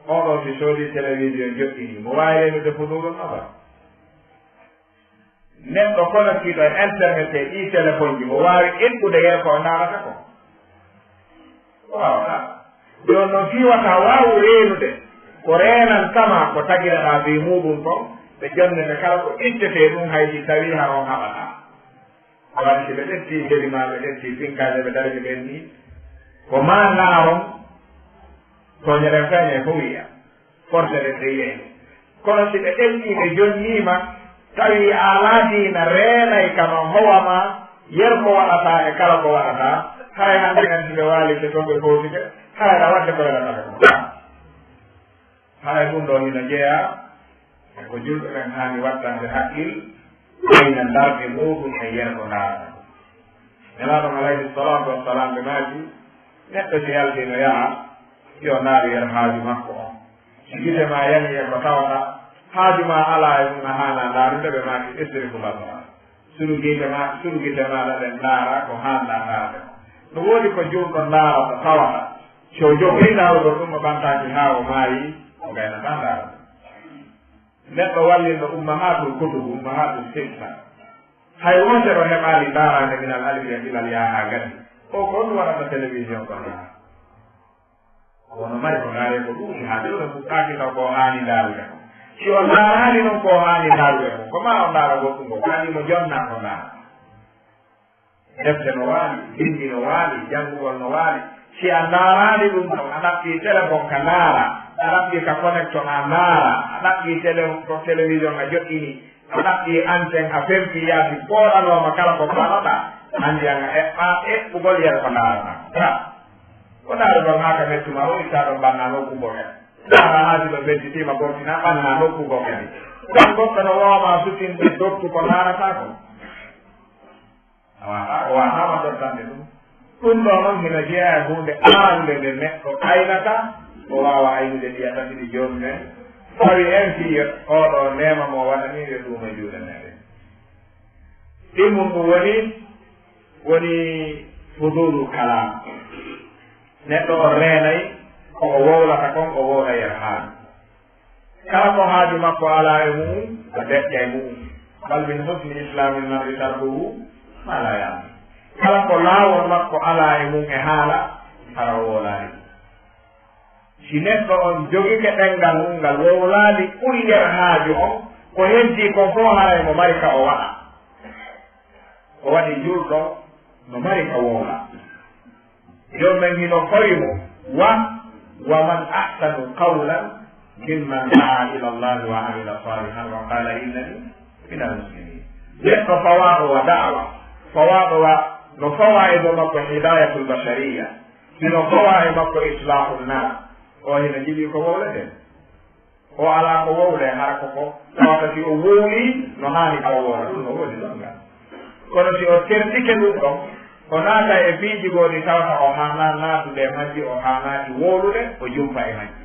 Oo ɗoo si soodii télévision joɗɗinii, mo waawi reenude fudulu nazar? Neɗɗo konektiiɗo e internet e ɗii téléphone ji, mo waawi eɓɓude yeru ko o ndaarata ko? Waawataa. Jooni noon fii wata waawu reenude, ko reenanta ma ko tagiraɗaa bee muuɗum kon, ɓe jonnete kala ko ittetee ɗum hay si tawii hara on haɓataa. Waɗi si ɓe ƴettii jeli maa, ɓe ƴettii pinkaaje, ɓe darni ɓen nii, ko maa ndaaron, tooñere feeñay fof wiya. Forcere de yeeso. Kono si ɓe ƴellii ɓe jonniima, tawi a alaa diina reenay kama howa ma, yer ko waɗataa e kala ko waɗataa, haray hannde en si ɓe waalike toon ɓe fowtike, haray aɗa waɗde ko welatata ko. Haray ɗum ɗoo hino jeyaa e ko julɓe ɓen haani wattande haqqil, ɓeyna ndarɗe muuɗum e yer ko ndaarata. Nelaaɗo on alayhi salaatu wa salaam ɓe maaki, neɗɗo si yaltii no yaha, yo ndaaru yer haaju makko on. Si gite maa yanii e ko tawata, haaju maa alaa e mum a haanaa ndaarude, ɓe maaki isrif basara. Suru gite maa, suru gite maaɗa ɗen ndaara ko haanɗaa ndaarde kon. No woodi ko julɗo ndaarata tawata, si o jokki ndaarugol ɗum o ɓantaaki haa o maayi, o gaynataa ndaarde. Neɗɗo wallinɗo Ummahatul Kutub, Ummahatul Sitta. Hay wootere o heɓaali ndaaraande minal alifi ilal yaa haa gasi. O ko on waɗata télévision ko ndaara. Kono mari ko ndaaree ko ɗuuɗi haa jooni o fuɗɗaaki taw ko o haani ndaarude ko. Si o ndaaraali noon ko o haani ndaarude ko, ko maa o ndaara goɗɗum ko, ko adii mo jonnaa ko ndaara. Defte no waali, binndi no waali, janngugol no waali. Si a ndaaraali ɗum ɗon, a ɗaɓɓii téléphone ka ndaara, a ɗaɓɓii ka connecton a ndaara, a ɗaɓɓii télé-, ko télévision a joɗɗini, a ɗaɓɓii antenne a fempi yaasi pooɗanooma kala ko kaalaɗaa, anndi an a eɓɓaa eɓɓugol yer ko ndaarataa. Ka ko ndaarugol maa ka mettu maa o ittaa ɗon ɓannaa nokku goo kadi. Ndaaraa haa si ɗo fedditiima gortinaa ɓannaa nokku goo kadi. Ɗon goɗɗo no woowa maa sutinde dottu ko ndaarataa ko. A waawataa, o waawataa ma dottande ɗum. Ɗum ɗoo noon hino jeyaa e huunde aranunde nde neɗɗo aynata, o waawa aynude ɗiya tati ɗi joomum en fawi en fii oo ɗoo neema mo o waɗani yo ɗum e juuɗe meeɗen. Ɗimmum ɗum woni, woni fudulul kalaam. Neɗɗo on reenay ko o wowlata kon, o wowla yer haaju. Kala ko haaju makko alaa e mu'un, o deƴƴay mu'un. Bal min husni islaamil mar'i tarkuhu maa laa ya'ni. Kala ko laawol makko alaa e mum e haala, hara o wowlaali ɗum. Si neɗɗo on jogike ɗemngal mum ngal wowlaali ɓuri nder haaju on, ko heddii kon fof haray mo mari ka o waɗa. O waɗi julɗo no mari ka wowla. Joom men hino fawi mo, wa, wa man ahsanu qawlan mimman da'a ila Allahi wa amila salihan wa qala innani minal muslimin. Neɗɗo fawaaɗo wa da'wa, fawaaɗo wa, no fawaa e dow makko hidayatul bashariya, hino fawaa e makko islahun nas, o hino jiɗi ko wowleten. O alaa ko wowle, hara ko ko tawata si o wowlii no haani ka o wowla, ɗum no woodi ɗon ngal. Kono si o tertike ɗum ɗon, o naata e piiji goo ɗi tawata o haanaa naatude e majji, o haanaaki wowlude, o jumpa e majji.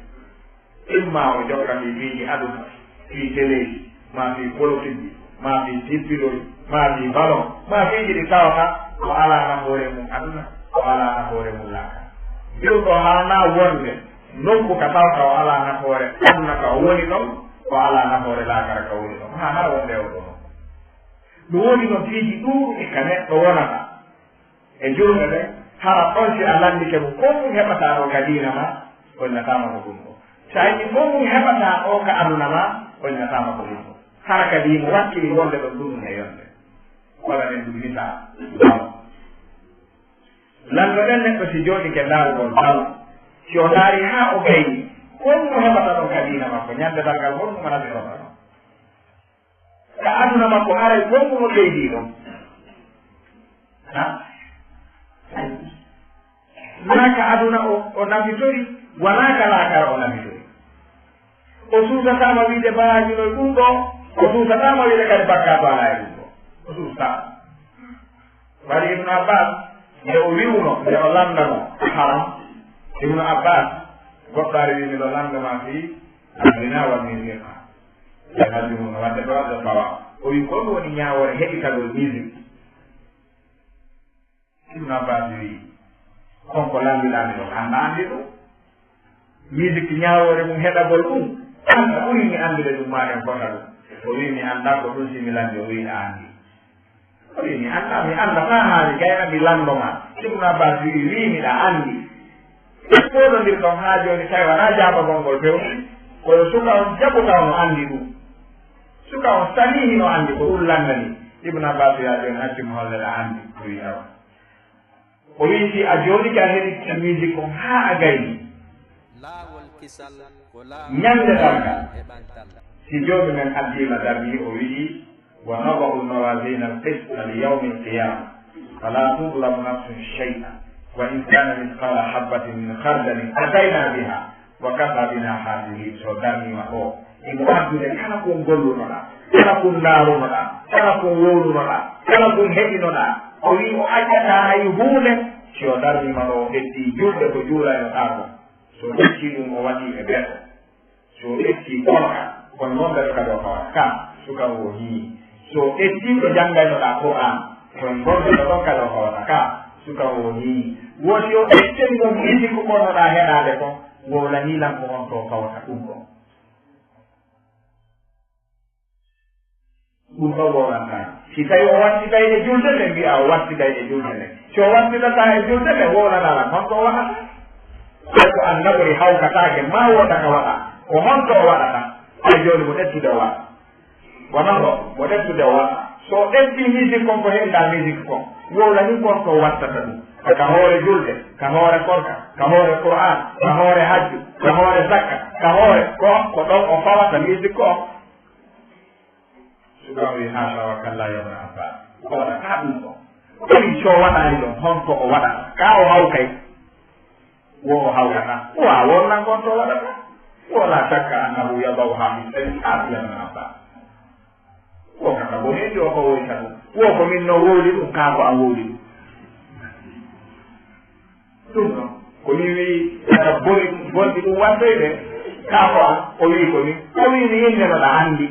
Imma o jokka fii piiji aduna, fii teleeji, maa fii politique, maa fii tippilol, maa fii balon, maa fiiji ɗi tawata ko alaa nafoore mum aduna, ko alaa nafoore mum laakara. Julɗo haanaa wonde nokku ka tawata o alaa nafoore aduna ka o woni ɗon, o alaa nafoore laakara ka o woni ɗon. Haa hara wonde e oo ɗoo nokku. No woodi noon piiji ɗuuɗuɗi ka neɗɗo wonata e julɓe ɓen, hara on si a lanndike mo, ko mum heɓataa ɗoo ka diina maa, o innataama ko ɗum ɗoo. Si a yiɗi ko mum heɓataa ɗoo ka aduna maa, o innataama ko ɗum ɗoo. Hara kadi mo wakkili wonde ɗon ɗum e yonde. Wala nen ɗum misaal. Lanndo ɗen neɗɗo si jooɗike ndaarugol taw, si o ndaari haa o gayni, ko mum heɓata ɗon ka diina makko, ñande darngal honɗum o nafitorta ɗon? Ka aduna makko haray ko mum o ɓeydii ɗon. Ha? Naa ka aduna o, o nafitori, wanaa ka laakara o nafitori. O suusataama wiide baraajunol ɗum ɗoo, o suusataama wiide kadi bakkaatu alaa e ɗum ɗoo. O suusataama. Waɗi Ibnu Abbas, nde o wi'uno, nde o lanndano, haram. Ibnu Abbas, goɗɗo ari wi'i, "Miɗo lanndo ma fii al-ghina wal musiqa." Ɓe hajju mum no waɗde ɗo, ɗo tawa. O wi'i, "Ko ɗum woni ñaawoore heɗitagol musique?" Ibnu Abbas wi'i, "Kon ko lanndiɗaa mi ɗon, anndaa anndi ɗum? Musique ñaawoore mum heɗagol ɗum, an a ɓuri mi anndude ɗum, maa en fota ɗum." O wi'i, "Mi anndaa ko ɗum, si mi lanndi." O wi'i, "A anndi?" O wi'i, "Mi anndaa, mi anndaa, taa haani, gayna mi lanndo ma." Ibnu Abbas wi'i, "Wi'i miɗa anndi." Ɓe pooɗondir ɗon haa jooni, tawi wanaa jaabagol ngol few. Kono suka on jaɓu taw no anndi ɗum. Suka on sanii hino anndi ko ɗum lanndani. Ibn Abbas wi'a jooni, accu mi holle ɗa anndi. O wi'i awa. O wi'i si a jooni ka heɗi musique on haa a gayni. Laawol kisal ko laawol Ñande darngal. E ɓantal. Si Joomi men addiima darngi, o wi'i, ونضع الموازين القسط ليوم القيامة فلا تظلم نفس شيئا وإن كان مثقال حبة من خردل أتينا بها وكفى بنا حاسبين. So darniima ɗo, himo addude kala ko gollunoɗaa, kala ko ndaarunoɗaa, kala ko wowlunoɗaa, kala ko heɓinoɗaa. O wi'i o accataa hay huunde. Si o darniima ɗo, o ƴetti julde ko juulaynoɗaa kon. So ƴetti ɗum, o waɗi e beto. So ƴetti korka, kono noon ɓe ɗo kadi o fawata ka, suka o nii. So ƴetti ko janngaynoɗaa Qur'an, kono noon ɓe ɗo kadi o fawata ka, suka o nii. Woni yo ƴetten ɗum musique ko ɓurnoɗaa heɗaade kon, wowlanii lan ko on to fawata ɗum ɗon. Ɗum ɗo wowlantaa. Si tawi o watti dayɗe julde nde, mbi'a o watti dayɗe julde nde. Si o wattitataa e julde nde, wowlanaa lan honto o waɗata. Hay ko an naɓori hawkataake, ma wooda ka waɗa. Ko honto o waɗata? Hay jooni mo ƴettude o waɗa. Wonaa ko mo ƴettude o waɗa. So o ƴetti musique kon ko heɗiɗaa musique kon, wowlanii kon ko wattata ɗum. Ka hoore julde, ka hoore korka, ka hoore Qur'an, ka hoore hajju, ka hoore zakka, ka hoore ko, ko ɗon o fawata musique ko. Suka o wi'i, haasha wa kalla, ya Ibn Abbas. Ko waɗata ɗum ɗo. Ko ɗum so waɗaani ɗum, honto o waɗata? Ka o hawkay. Wo o hawkata. Wa wonnan kon to waɗata. Wala shakka annahu yada'uha fi sayyi'ati, ya Ibn Abbas. Wo kaka boni ndi o ko woyta ɗum. Wo ko min no wowli ɗum, ka ko an wowli ɗum. Ɗum ɗon, ko min wi'i, kaka boni, bonɗi ɗum wattoyde. Ka ko an, o wi'i ko min. O wi'i mi innde no ɗa anndi.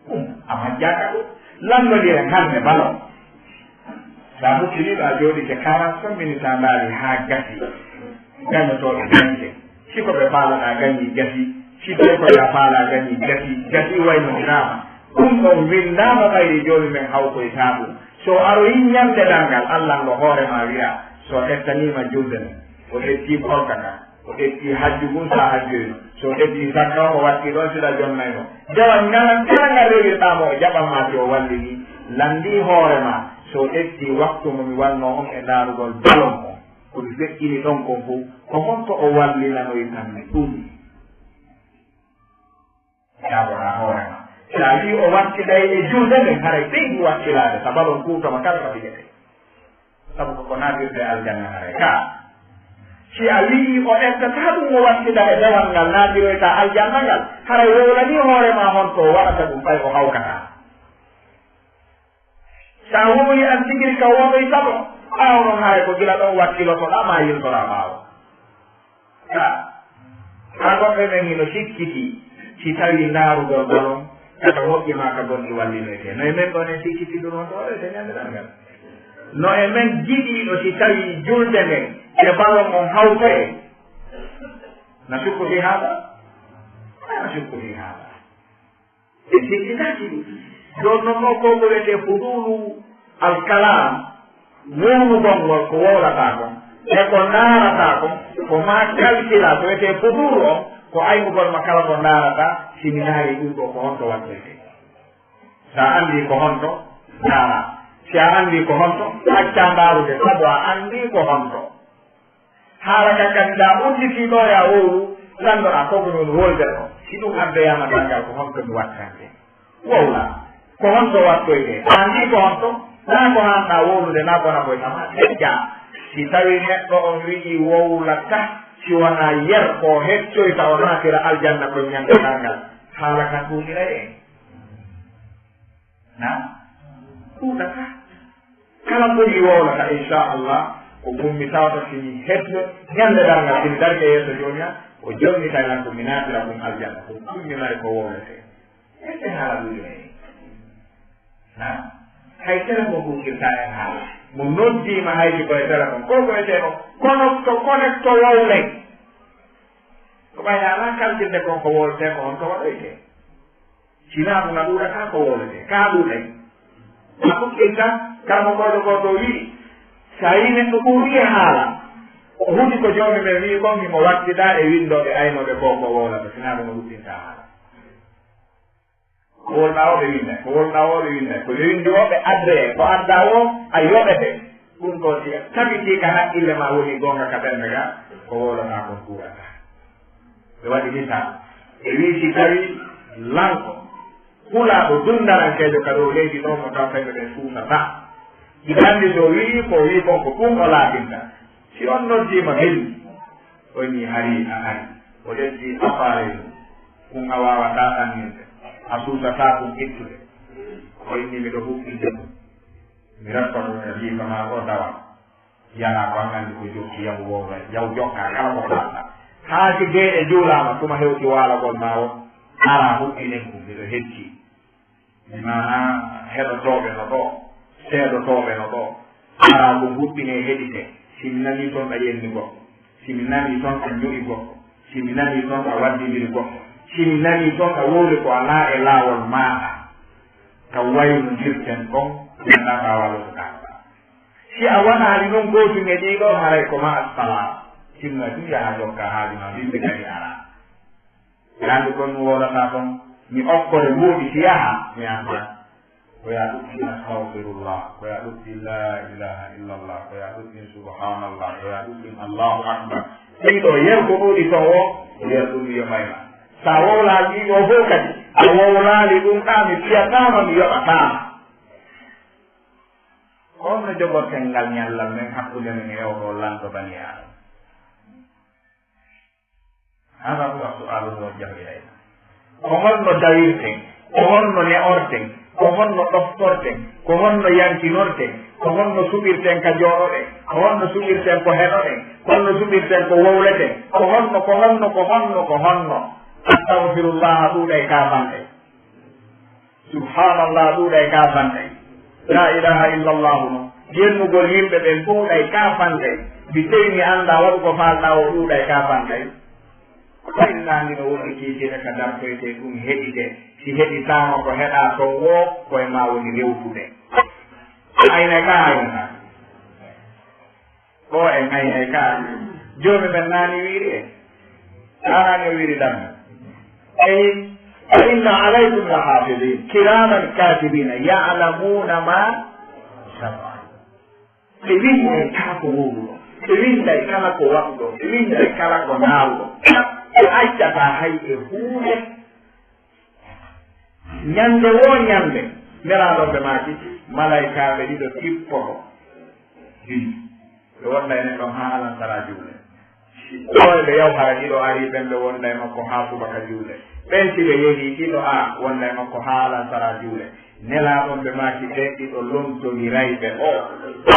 Ɗum, a majjaaka ɗum. Lanndondire hannde balo. Sa mucciniiɗo a jooɗike quarante-cinq minutes a ndaari haa gasi. Gañotooɓe gañde. Si ko ɓe faalaɗaa gañi gasi. Si tawi ko ɓe a faalaa gañi gasi. Gasi waynondiraama. Ɗum ɗon winndaama ɓayri jooni men hawtoytaa ɗum. So aroyi ñannde darngal, Allah ngo hoore ma wi'a, so ƴettaniima julde mum, o ƴetti korka ka, o ƴetti hajju ngun sa hajjoyno, so ƴetti zakka o watti ɗon sila jonnayno. Jawan ngalan kala ngal rewirɗaa mo o jaɓan ma si o wallini, lanndii hoore ma, so ƴetti waktu mo mi wannoo on e ndaarugol balon on, ko mi feƴƴini ɗon kon fow, ko honto o wallinanoytan mi ɗum? Jaaboɗaa hoore ma. Si a wi'i o wattiday e julde nden, haray ɓeydi wattilaade, sabalon kuutama kala ka fijete. Sabu ko ko naatirde aljanna haray ka. Si a wi'i o ƴettataa ɗum o wattida e dewal ngal naatiroyta aljanna ngal, haray wowlanii hoore ma honto o waɗata ɗum ɓay o hawkataa. Sa wowli an tigi ka wonoy sago, ɓaawo non haray ko gila ɗon wakkilotoɗaa ma yiltoɗaa ɓaawo. Ka, haa goɗɗo men hino sikkiti, si tawi ndaarugol balon, kata moƴƴi maa ka bonɗi wallinoyte. No e men ɗon en sikkiti ɗum on ɗo, e ñande ɗan ngal. No e men jiɗiiɗo si tawi julde nden, e balon on hawtoye. Na sukkuti haala? Na sukkuti haala. Ɓe sikkitaaki ɗum. Jooni non, ɗo ko ko wiyetee fuduulu alkalaam, wowlugol ngol ko wowlataa kon, e ko ndaarataa kon, ko maa kalkilaa, ko wiyetee fuduulu on, ko aynugol ma kala ko ndaarataa, si mi ndaari ɗum ɗo ko honto wattoytee. Si a anndii ko honto, ndaaraa. Si a anndii ko honto, accaa ndaarude, sabu a anndii ko honto. Haala ka kadi, ndaa udditii ɗo ya wowlu, lanndo a ko ko min wolde ɗo. Si ɗum addoyaama darngal, ko honto mi wattante? Wowla. Ko honto wattoyte? An ni ko honto? Naa ko haanɗaa wowlude, naa ko nafoyta ma. Dejja, si tawii neɗɗo on wi'ii wowlata, si wanaa yer ko heccoyta o naatira aljanna ko ñande darngal. Haala kan ɗuuɗiray en. Na? Ɗuuɗata. Kala ko mi wowlata, inchallah, ko ɗum mi tawata si mi heddo ñande darngal, si mi darike yeeso Joomi am, o jonnitay lan ko mi naatira ɗum aljanna. Ko ɗum mi mari ko wowletee. Ete haala ɗum yo en. Na? Hay téléphone ko kirta en haala. Mo noddiima hay si ko e téléphone. Ko ko etee ko connecto, connecto wowlen. Ko ɓay alaa kalkilde kon ko wowletee ko on ko waɗoytee. Sinaa ɗum a ɗuuɗataa ko wowletee, kaa ɗuuɗay. A fuɗɗinta, kala mo koyɗo ko to wi'i, so a yii neɗɗo ɓuri e haala, Ko huti ko Joomi men wi'i kon, himo wattida e winndooɓe aynooɓe ko, ko wowlata, sinaa ɓe no ɗuɗɗinta haala. Ko wowlɗaa o ɓe winnday, ko wowlɗaa o ɓe winnday, ko ɓe winndi o ɓe addee, ko addaa o a yoɓete. Ɗum ɗoo si tabitii ka haqqille maa woni goonga ka ɓernde gaa, ko wowlataa kon kuurataa. Ɓe waɗi misaal, ɓe wi'i si tawii lanko hulaaɗo dunndarankeejo ka dow leydi ɗoo mo taw kamɓe ɓe suusataa. Hiɗa anndi si o wi'i ko o wi'i kon ko ɗum o laatinta. Si on noddii mo heli, o inni hari a ari. O ƴetti appareil mum. Ɗum a waawataa ɗannirde. A suusataa ɗum ittude. O inni miɗo huɓɓinde ɗum. Mi retta ɗum e jiifa maa o dawa. Yanaa ko an anndi ko jokki, yahu wowla, yahu jokkaa kala ko kaalɗaa. Haa si geeƴe juulaama, tuma hewti waalagol maa o, araa huɓɓinen ɗum, miɗo heccii. Mi maanaa heɗotooɓe no ɗoo, seedotooɓe no ɗoo, araa ko huɓɓinee heɗitee. Si mi nanii ton a yenni goɗɗo, si mi nanii ton a ño'i goɗɗo, si mi nanii ton a waddindiri goɗɗo, si mi nanii ton a wowli ko alaa e laawol maaɗa, ka waynondirten kon, mi anndaa ko a wallata ɗaa. Si a waɗaali non gootum e ɗii ɗoo, haray ko ma asfala. Timma tun yaha jokka haaju maa, bimbi kadi araa. Mi anndi kon mi wowlataa kon, mi okkore mbuuɗi si yaha, mi anndaa. Ko yaa ɗuɗɗin astagfirullah, ko yaa ɗuɗɗin la ilaha illallah, ko yaa ɗuɗɗin subhanallah, ko yaa ɗuɗɗin Allahu akbar. Ɗii ɗoo yer ko ɗuuɗi ton o, yer ɗum mi yoɓay ma. Sa wowlaali ɗii ɗoo fof kadi, a wowlaali ɗum ɗaa, mi fiyataa ma, mi yoɓataa ma. Ko honno jogorten ngal ñallal men hakkunde men e oo ɗoo lanɗo banii Aadama? Haaɗa huwa su'aalu muwajjahu ilayna. Ko honno dawirten? Ko honno ne'orten? Ko honno ɗoftorten? Ko honno yankinorten? Ko honno suɓirten ka jooɗoɗen? Ko honno suɓirten ko heɗoɗen? Ko honno suɓirten ko wowleten? Ko honno, ko honno, ko honno, ko honno? Astagfirullaha ɗuuɗay kaafanɗe. Subhanallah ɗuuɗay kaafanɗe. La ilaha illallahu no. Yennugol yimɓe ɓen ɗuuɗay kaafanɗe. Mi tawi mi anndaa waɗu ko faalɗaa o ɗuuɗay kaafanɗe. Ko tawi naange no woni kiikiiɗe ka dartoytee ɗum heɗitee. Si heɗitaama ko heɗaa ton woo, ko e maa woni rewtude. Aynay ka aynata. Ko en aynay ka. Joomi men naani wiiri en. Naani o wiiri ɗam. Eyi, wa inna alaykum la hafidin, kiraman katibina, ya'lamuna ma taf'alun. Ɓe winnday kala ko wowluɗo, ɓe winnday kala ko waɗuɗo, ɓe winnday kala ko naawuɗo. Ɓe accataa hay e huunde. Ñande woo ñande, Nelaaɗo ɓe maaki, malaykaaɓe ɗiɗo kippoto bimbi. Ɓe wonday neɗɗo haa alansaraa juule. Ɓooyɓe yawhara ɗiɗo arii, ɓen ɓe wonday makko haa subaka juule. Ɓen si ɓe yehii, ɗiɗo a wonday makko haa alansaraa juule. Nelaaɗo ɓe maaki, ɓee ɗiɗo lontondiray ɓe o.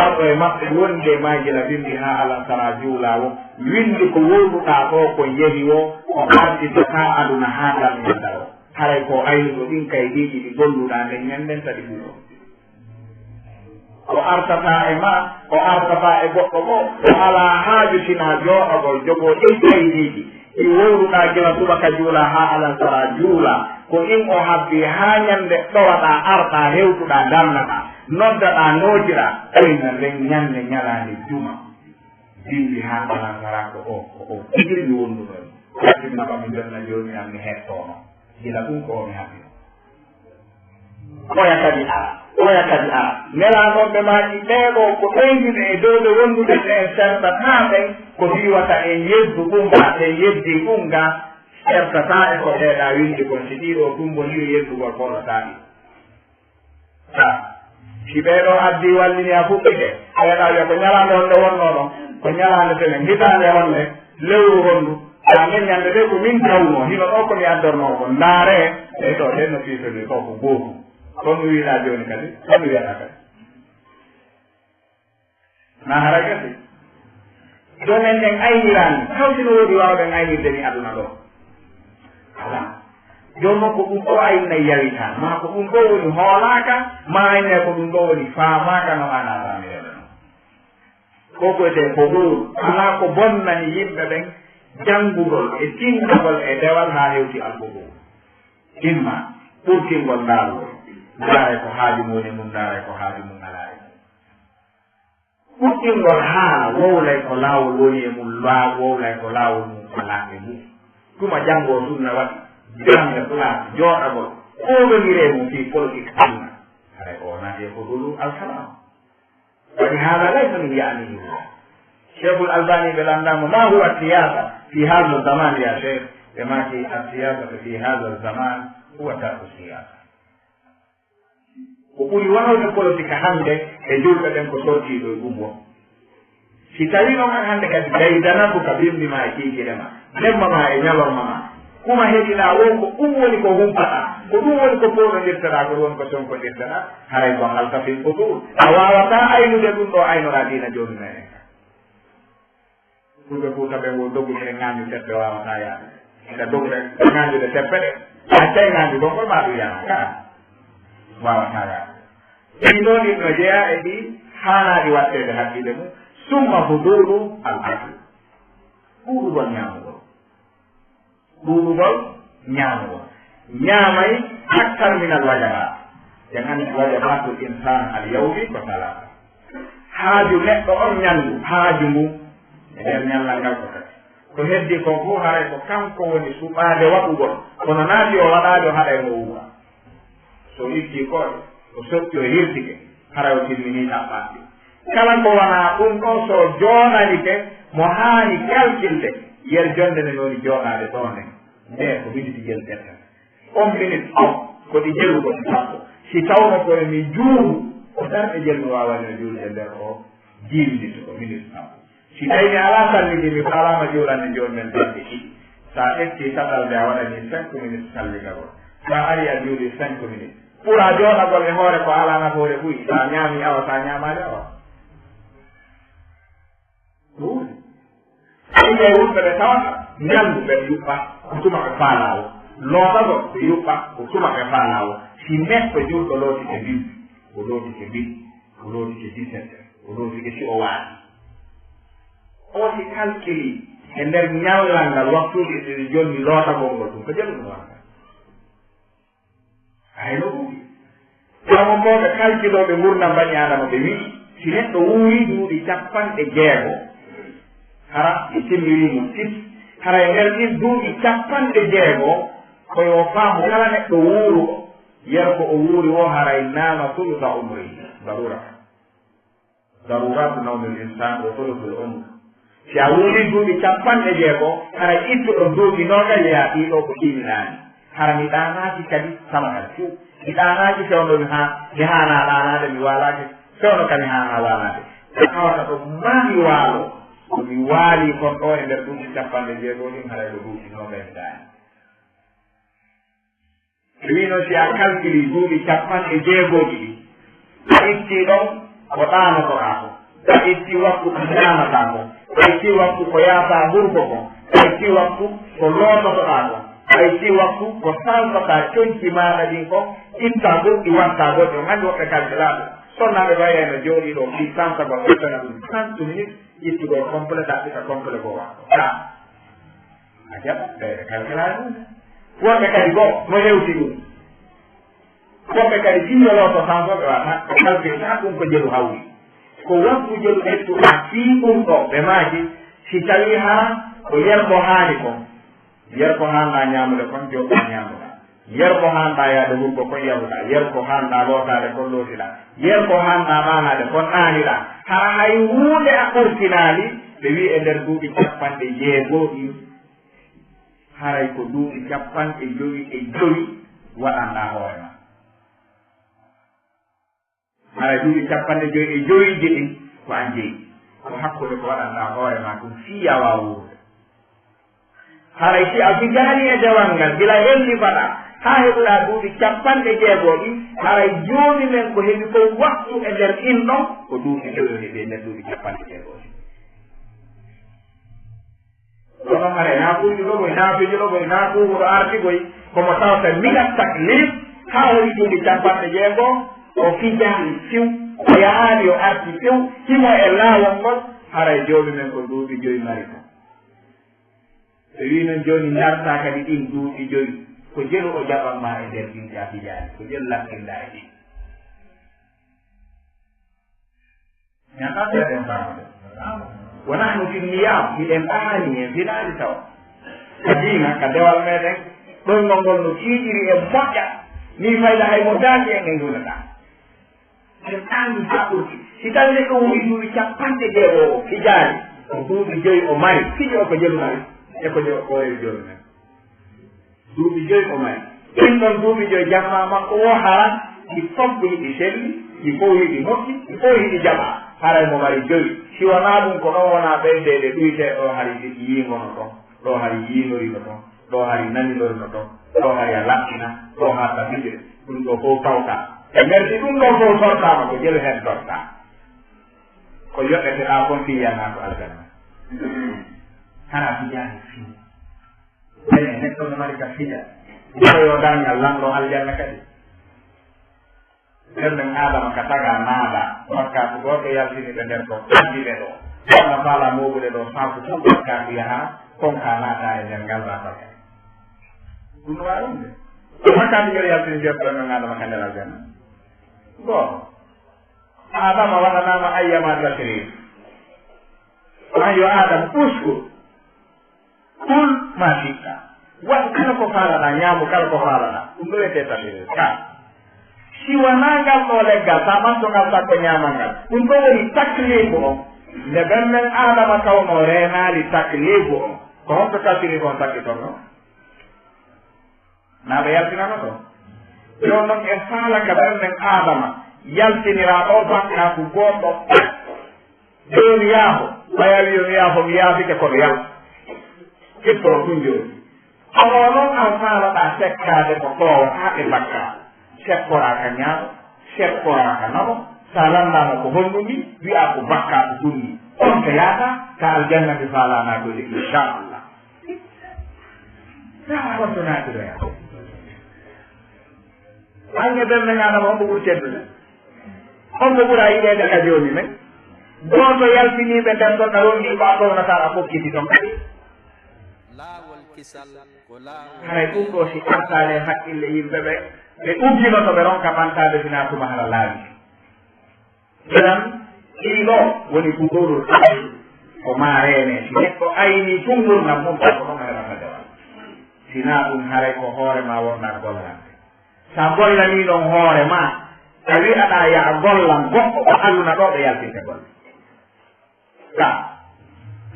Arɗo e maɓɓe wondi e maa gila bimbi haa alansaraa juulaa woo, winndi ko wowluɗaa ɗoo kon yehi woo, o artitataa aduna haa ngal ñannda o. Haray ko aynuɗo ɗin kaydiiji ɗi golluɗaa nden ñannden tati ɗum ɗoo. O artataa e maa, o artataa e goɗɗo goo, o alaa haaju sinaa jooɗagol jogoo ɗin kaydiiji ɗi wowluɗaa gila subaka juulaa haa alansaraa juulaa. Ko ɗin o habbii haa ñande ɗowaɗaa, artaa, hewtuɗaa, darnaɗaa, noddaɗaa, nootiraa, ayna nden ñande ñalaande juma. Bimbi haa alansaraa ko o, ko o tigi mi wonduno e mum. Hakkille kam mi jonna jooni am mi hettoono. Gila ɗum ko o mi haɓi. Oya kadi ara, oya kadi ara. Nelaaɗo ɓe maaki ɓee ɗoo ko ɓeyduɓe e dow ɓe wonduɓe ɓe en sertataa ɓen ko fii wata en yeddu ɗum gaa, ɓen yeddii ɗum gaa, sertataa e ko ɓeeɗaa winndi kon, si ɗii ɗoo tumbondiri yeddugol ko no saaɗi. Sa, si ɓee ɗoo addii wallini a fuɗɗike, a yaɗaa wiya ko ñalaande honde wonnoo ɗon, ko ñalaande tene, hitaande honde, lewru hondu, a nden ñande de ko min tawnoo, hino ɗoo ko mi addornoo ko, ndaaree, ɓee ɗoo ɗen no fiifiri ɗoo ko gootum. Ko mi wiɗaa jooni kadi, ko mi wiyataa kadi. Na hara gasi. Jooni en, en ayniraani. Taw si no woodi waawɓe en aynirde ni aduna ɗoo? Alaa. Jooni noon ko ɗum ɗoo aynay yawitaa. Maa ko ɗum ɗoo woni hoolaaka, maa aynay ko ɗum ɗoo woni faamaaka no aanaa faamireede noon. Ko ko wiyetee ko ɗum. Alaa ko bonnani yimɓe ɓen janngugol e tinndagol e dewal haa hewti alfogol. Imma ɓurtingol ndaarugol. Ndaaray ko haaju mum woni e mum, ndaaray ko haaju mum alaa e mum. Puɗɗingol haala wowlay ko laawol woni e mum, laa-, wowlay ko laawol mum ko laaɓe mum. Tuma janngoo sunna waɗi, jannde place, jooɗagol, koɗondiree mum fii politique aduna. Haray o naati e fudulu alkalaam. Waɗi haala laysa min ya'nihi huwa. Cheikhul Albani ɓe landaama, "Ma huwa siyasa fi hadha zaman ya sheikh?" Ɓe maaki, "As-siyasatu fi hadha zaman huwa tarku siyasa." Ko ɓuri wonande politique hannde e julɓe ɓen ko sortiiɗo e ɗum won. Si tawii noon aan hannde kadi gaydanatu ka binndi ma e kiikiiɗe ma, jemma ma e ñalorma ma, kuma heɗiɗaa woo ko ɗum woni ko humpaɗaa, ko ɗum woni ko pooɗondirteɗaa, ko ɗum woni ko sonkondirteɗaa, haray ko halta fii ko ɗum. A waawataa aynude ɗum ɗoo aynoraa diina jooni meɗen ka. Fulɓe Fuuta ɓen wo doggude e ŋaanju teppe waawataa yaade. Ɓe doggude e ŋaanjude teppe ɗe. Accay ŋaanju gongol maa ɗum yaano kaa. Waawataa yaade. Ɗii noon ɗin no jeyaa e ɗii haanaaɗi waɗteede haqqille mum. Summa fudulu al akl. Ɗuuɗugol ñaamugol. Ɗuuɗugol ñaamugol. Ñaamay akthar min al wajabat. En anndi wajabatul insan al yawmi ko talata. Haaju neɗɗo on ñanndu, haaju ngun e nder ñallal ngal ko tati. Ko heddii kon fof haray ko kanko woni suɓaade waɗugol. Kono naa si o waɗaali o haɗay mo wuura. So o ittii koode, o sotti o hirtike, haray o timminii ɗaɓɓaande. Kala ko wanaa ɗum ɗoo, so o jooɗanike, mo haani kalkilde, yer jonnde nden woni jooɗaade ɗoo nden. Nde ko miniti jelu ƴettata. On miniti on, ko ɗi jelu ko ɗi sappo. Si tawno ko e mi juulu, ko darɗe jelu mi waawani o juulude nder o dix minutes, ko miniti sappo. Si tawi mi alaa sallidiiɗo, mi faalaama juulande jooni men darɗe ɗiɗi. So a ƴettii tatal nde a waɗanii cinq minutes salligagol. So a arii a juulii cinq minutes. Ɓura jooɗagol e hoore ko alaa nafoore buy. So a ñaamii awa, so a ñaamaali awa. Ɗum woni. Ɗum e wonɓe ɓe tawata ñalngu ɓe yuɓɓa ko tuma ɓe faalaa o. Lootagol ɓe yuɓɓa ko tuma ɓe faalaa o. Si neɗɗo julɗo lootike midi, o lootike midi, o lootike dix-sept heures, o lootike si o waali. O si kalkili e nder ñallal ngal waktuuji ɗiɗi jonni lootagol ngol, ɗum ko jelu ɗum wonata. Hay no ɗuuɗi. Kono ko ɓe kalkilooɓe ngurndan bani Aadama ɓe wi'i, si neɗɗo wuuri duuɓi capanɗe jeego, hara ɓe timmirii mo sis, hara e nder ɗin duuɓi capanɗe jeego, ko yo faamu kala neɗɗo wuuruɗo, yer ko o wuuri woo haray naana sulusa umri, darura. Daruratu nawmil insan wa thuluthul umr. Si a wuuri duuɓi capanɗe jeego, hara ittuɗo duuɓi noogayi e a ɗiɗo ko ɗiminaani. Hara mi ɗaanaaki kadi sama kadi few. Mi ɗaanaaki fewndo mi haa, mi haanaa ɗaanaade, mi waalaaki fewndo ka mi haanaa waalaade. Ko tawata ɗo maa mi waalo, ko mi waali kon ɗo e nder duuɓi capanɗe jeego ɗin, haray ko duuɓi noogayi mi ɗaani. Ɓe wi'no si a kalkili duuɓi capanɗe jeegooji ɗin, a ittii ɗon ko ɗaanotoɗaa kon, a ittii waktu ko ñaamataa kon, a ittii waktu ko yaataa hurgo kon, a ittii waktu ko loototoɗaa kon, a ittii waktu ko saltotaa conci maaɗa ɗin kon, ittaa goɗɗi wattaa goɗɗi. On anndi woɓɓe kalkilaaɓe, sonnaaɓe ɓay no jooɗii ɗo fii sansagol ɓettana ɗum trente minutes, ittugol complet, ɗaɓɓita complet goo wattu. Kaa. A jaɓa, ɓe kalkilaa ɗum. Woɓɓe kadi goo, no hewti ɗum. Woɓɓe kadi jinnoloo to sanso ɓe wata, ɓe kalkiltaa ɗum ko jelu hawri. Ko waktu jelu ƴettuɗaa fii ɗum ɗo, ɓe maaki, si tawii haa ko yer ko haani kon, yer ko haanɗaa ñaamude kon, jooɗɗaa ñaamuɗaa. Yer ko haanɗaa yaade hurgo kon yahuɗaa, yer ko haanɗaa lootaade kon lootiɗaa, yer ko haanɗaa ɗaanaade kon ɗaaniɗaa. Hara hay huunde a ɓurtinaali, ɓe wi'i e nder duuɓi capanɗe jeego ɗin, haray ko duuɓi capanɗe jowi e jowi waɗanɗaa hoore maa. Haray duuɓi capanɗe jowi e jowiiji ɗin ko an jeyi. Ko hakkunde ko waɗanɗaa hoore maa ɗum fii a waawa wuurude. Haray si a fijaani e dewal ngal, gila hellifaɗaa, haa heɓuɗaa duuɓi capanɗe jeego ɗin, haray jooni men ko heɓi kon waktu e nder ɗin ɗon, ko duuɓi jowi woni ɓe e nder duuɓi capanɗe jeego ɗin. Kono haray naa kuljuɗo boy, naa fijuɗo boy, naa kuuwuɗo arti boy, komo tawata mina taklif, haa woni duuɓi capanɗe jeego, o fijaali few, o yahaali o arti few, himo e laawol ngol, haray joomi men ko duuɓi jowi mari kon. Ɓe wi'i non jooni ndartaa kadi ɗin duuɓi jowi, ko jelu o jaɓan maa e nder ɗin ɗi a fijaali, ko jelu lattinɗaa e ɗin. Ñataa seeɗen faamude. Wa nahnu fi niyam, hiɗen ɗaani, en finaali tawa. Ka diina, ka dewal meɗen, ɗoyngol ngol no tiiɗiri e moƴƴa. Ni fayda hay mo daaki en, en juulataa. En ɗaani haa ɓurti. Si tawi neɗɗo woni duuɓi capanɗe jeego'o, hijaali, ko duuɓi joyi o mari, fijo ko jelu mari, e ko jo-, ko e jolu men. Duuɓi joyi o mari. Ɗin ɗon duuɓi joyi jamma makko o hara, ɗi fof ko hiɗi selli, ɗi fof hiɗi moƴƴi, ɗi fof hiɗi jaɓa. Haray mo mari joyi. Si wonaa ɗum, ko ɗon wona ɓeydeede ɗuyte ɗo hari yiingono ɗon, ɗo hari yiinorino ɗon, ɗo hari naninori no ɗon, ɗo hari a laɓɓina, ɗo haa ka fijre. Ɗum ɗo fof tawta. E merdi ɗum ɗo fof sortaama ko jelu heen sortaa. Ko yoɓeteɗaa kon fii yanaa ko aljanna. Hara fijaani fii. Ene neɗɗo no mari ka fija. Ko yo darngal lanɗo aljanna kadi. Ɓerɗen Aadama ka taga naada, bakkaatu gooto yaltini ɓe nder ɗo, addi ɓe ɗo. Walla faala mooɓude ɗo, saaku fof bakkaatu yaha, kon ka naata e nder ngal naata. Ɗum no waawi wonde. Ko bakkaatu yo yaltini nder ɓerɗen Aadama ka nder aljanna. Bon. Aadama waɗanaama ayyama tashrif. An yo Aadama uskun. Kul ma shi'ta. Waɗu kala ko faalaɗaa, ñaamu kala ko faalaɗaa. Ɗum ɗo wiyetee tashrif. Ka. Si wanaa ngal ɗo leggal, sa ɓanto ngal sakko ñaamal ngal. Ɗum ɗo woni taklifu on. Nde ɓerɗen Aadama tawno reenaali taklifu on. Ko honto tashrif on sakkitorno? Naa ɓe yaltinano ɗo? Jooni non e faala ka ɓerɗen Aadama yaltiniraa ɗo bakkaatu gooto. Jooni yaafo, ɓay a wi'i on yaafo, mi yaafike kono yal. Ittoro ɗum jooni. Kono non an faalaɗaa sekkaade ko ɗo haa e bakka. Sekkoraa ka ñaamo, sekkoraa ka nano, sa lanndaama ko honɗum ni, wi'aa ko bakkaatu ɗum ni. On ka yaata, ka aljanna mi faalaa naatoyde, inchallah. Naa on to naatiroyaa. An e ɓerɗe Aadama, hombo ɓuri teddude? Hombo ɓura yiɗeede ka jooni men? Gooto yaltiniiɓe nder ɗon, a ronndii ko a townataa, a fokkiti ɗon kadi. Laawol kisal ko laawol. Haray ɗum ɗo si artaali e hakkille yimɓe ɓe, ɓe ugginoto, ɓe ronka ɓantaade, sinaa tuma hara laaɓi. Inan, ɗiɗo woni ko ɗoɗol ko ma reene. Si neɗɗo ayni tun ngurndan mum, tan ko ɗon heɓata dewal. Sinaa ɗum, haray ko hoore ma wonɗaa gollande. Sa gollanii non hoore ma, a wi'ataa ya a gollan goɗɗo ko aduna ɗo ɓe yaltinte golle. Ka,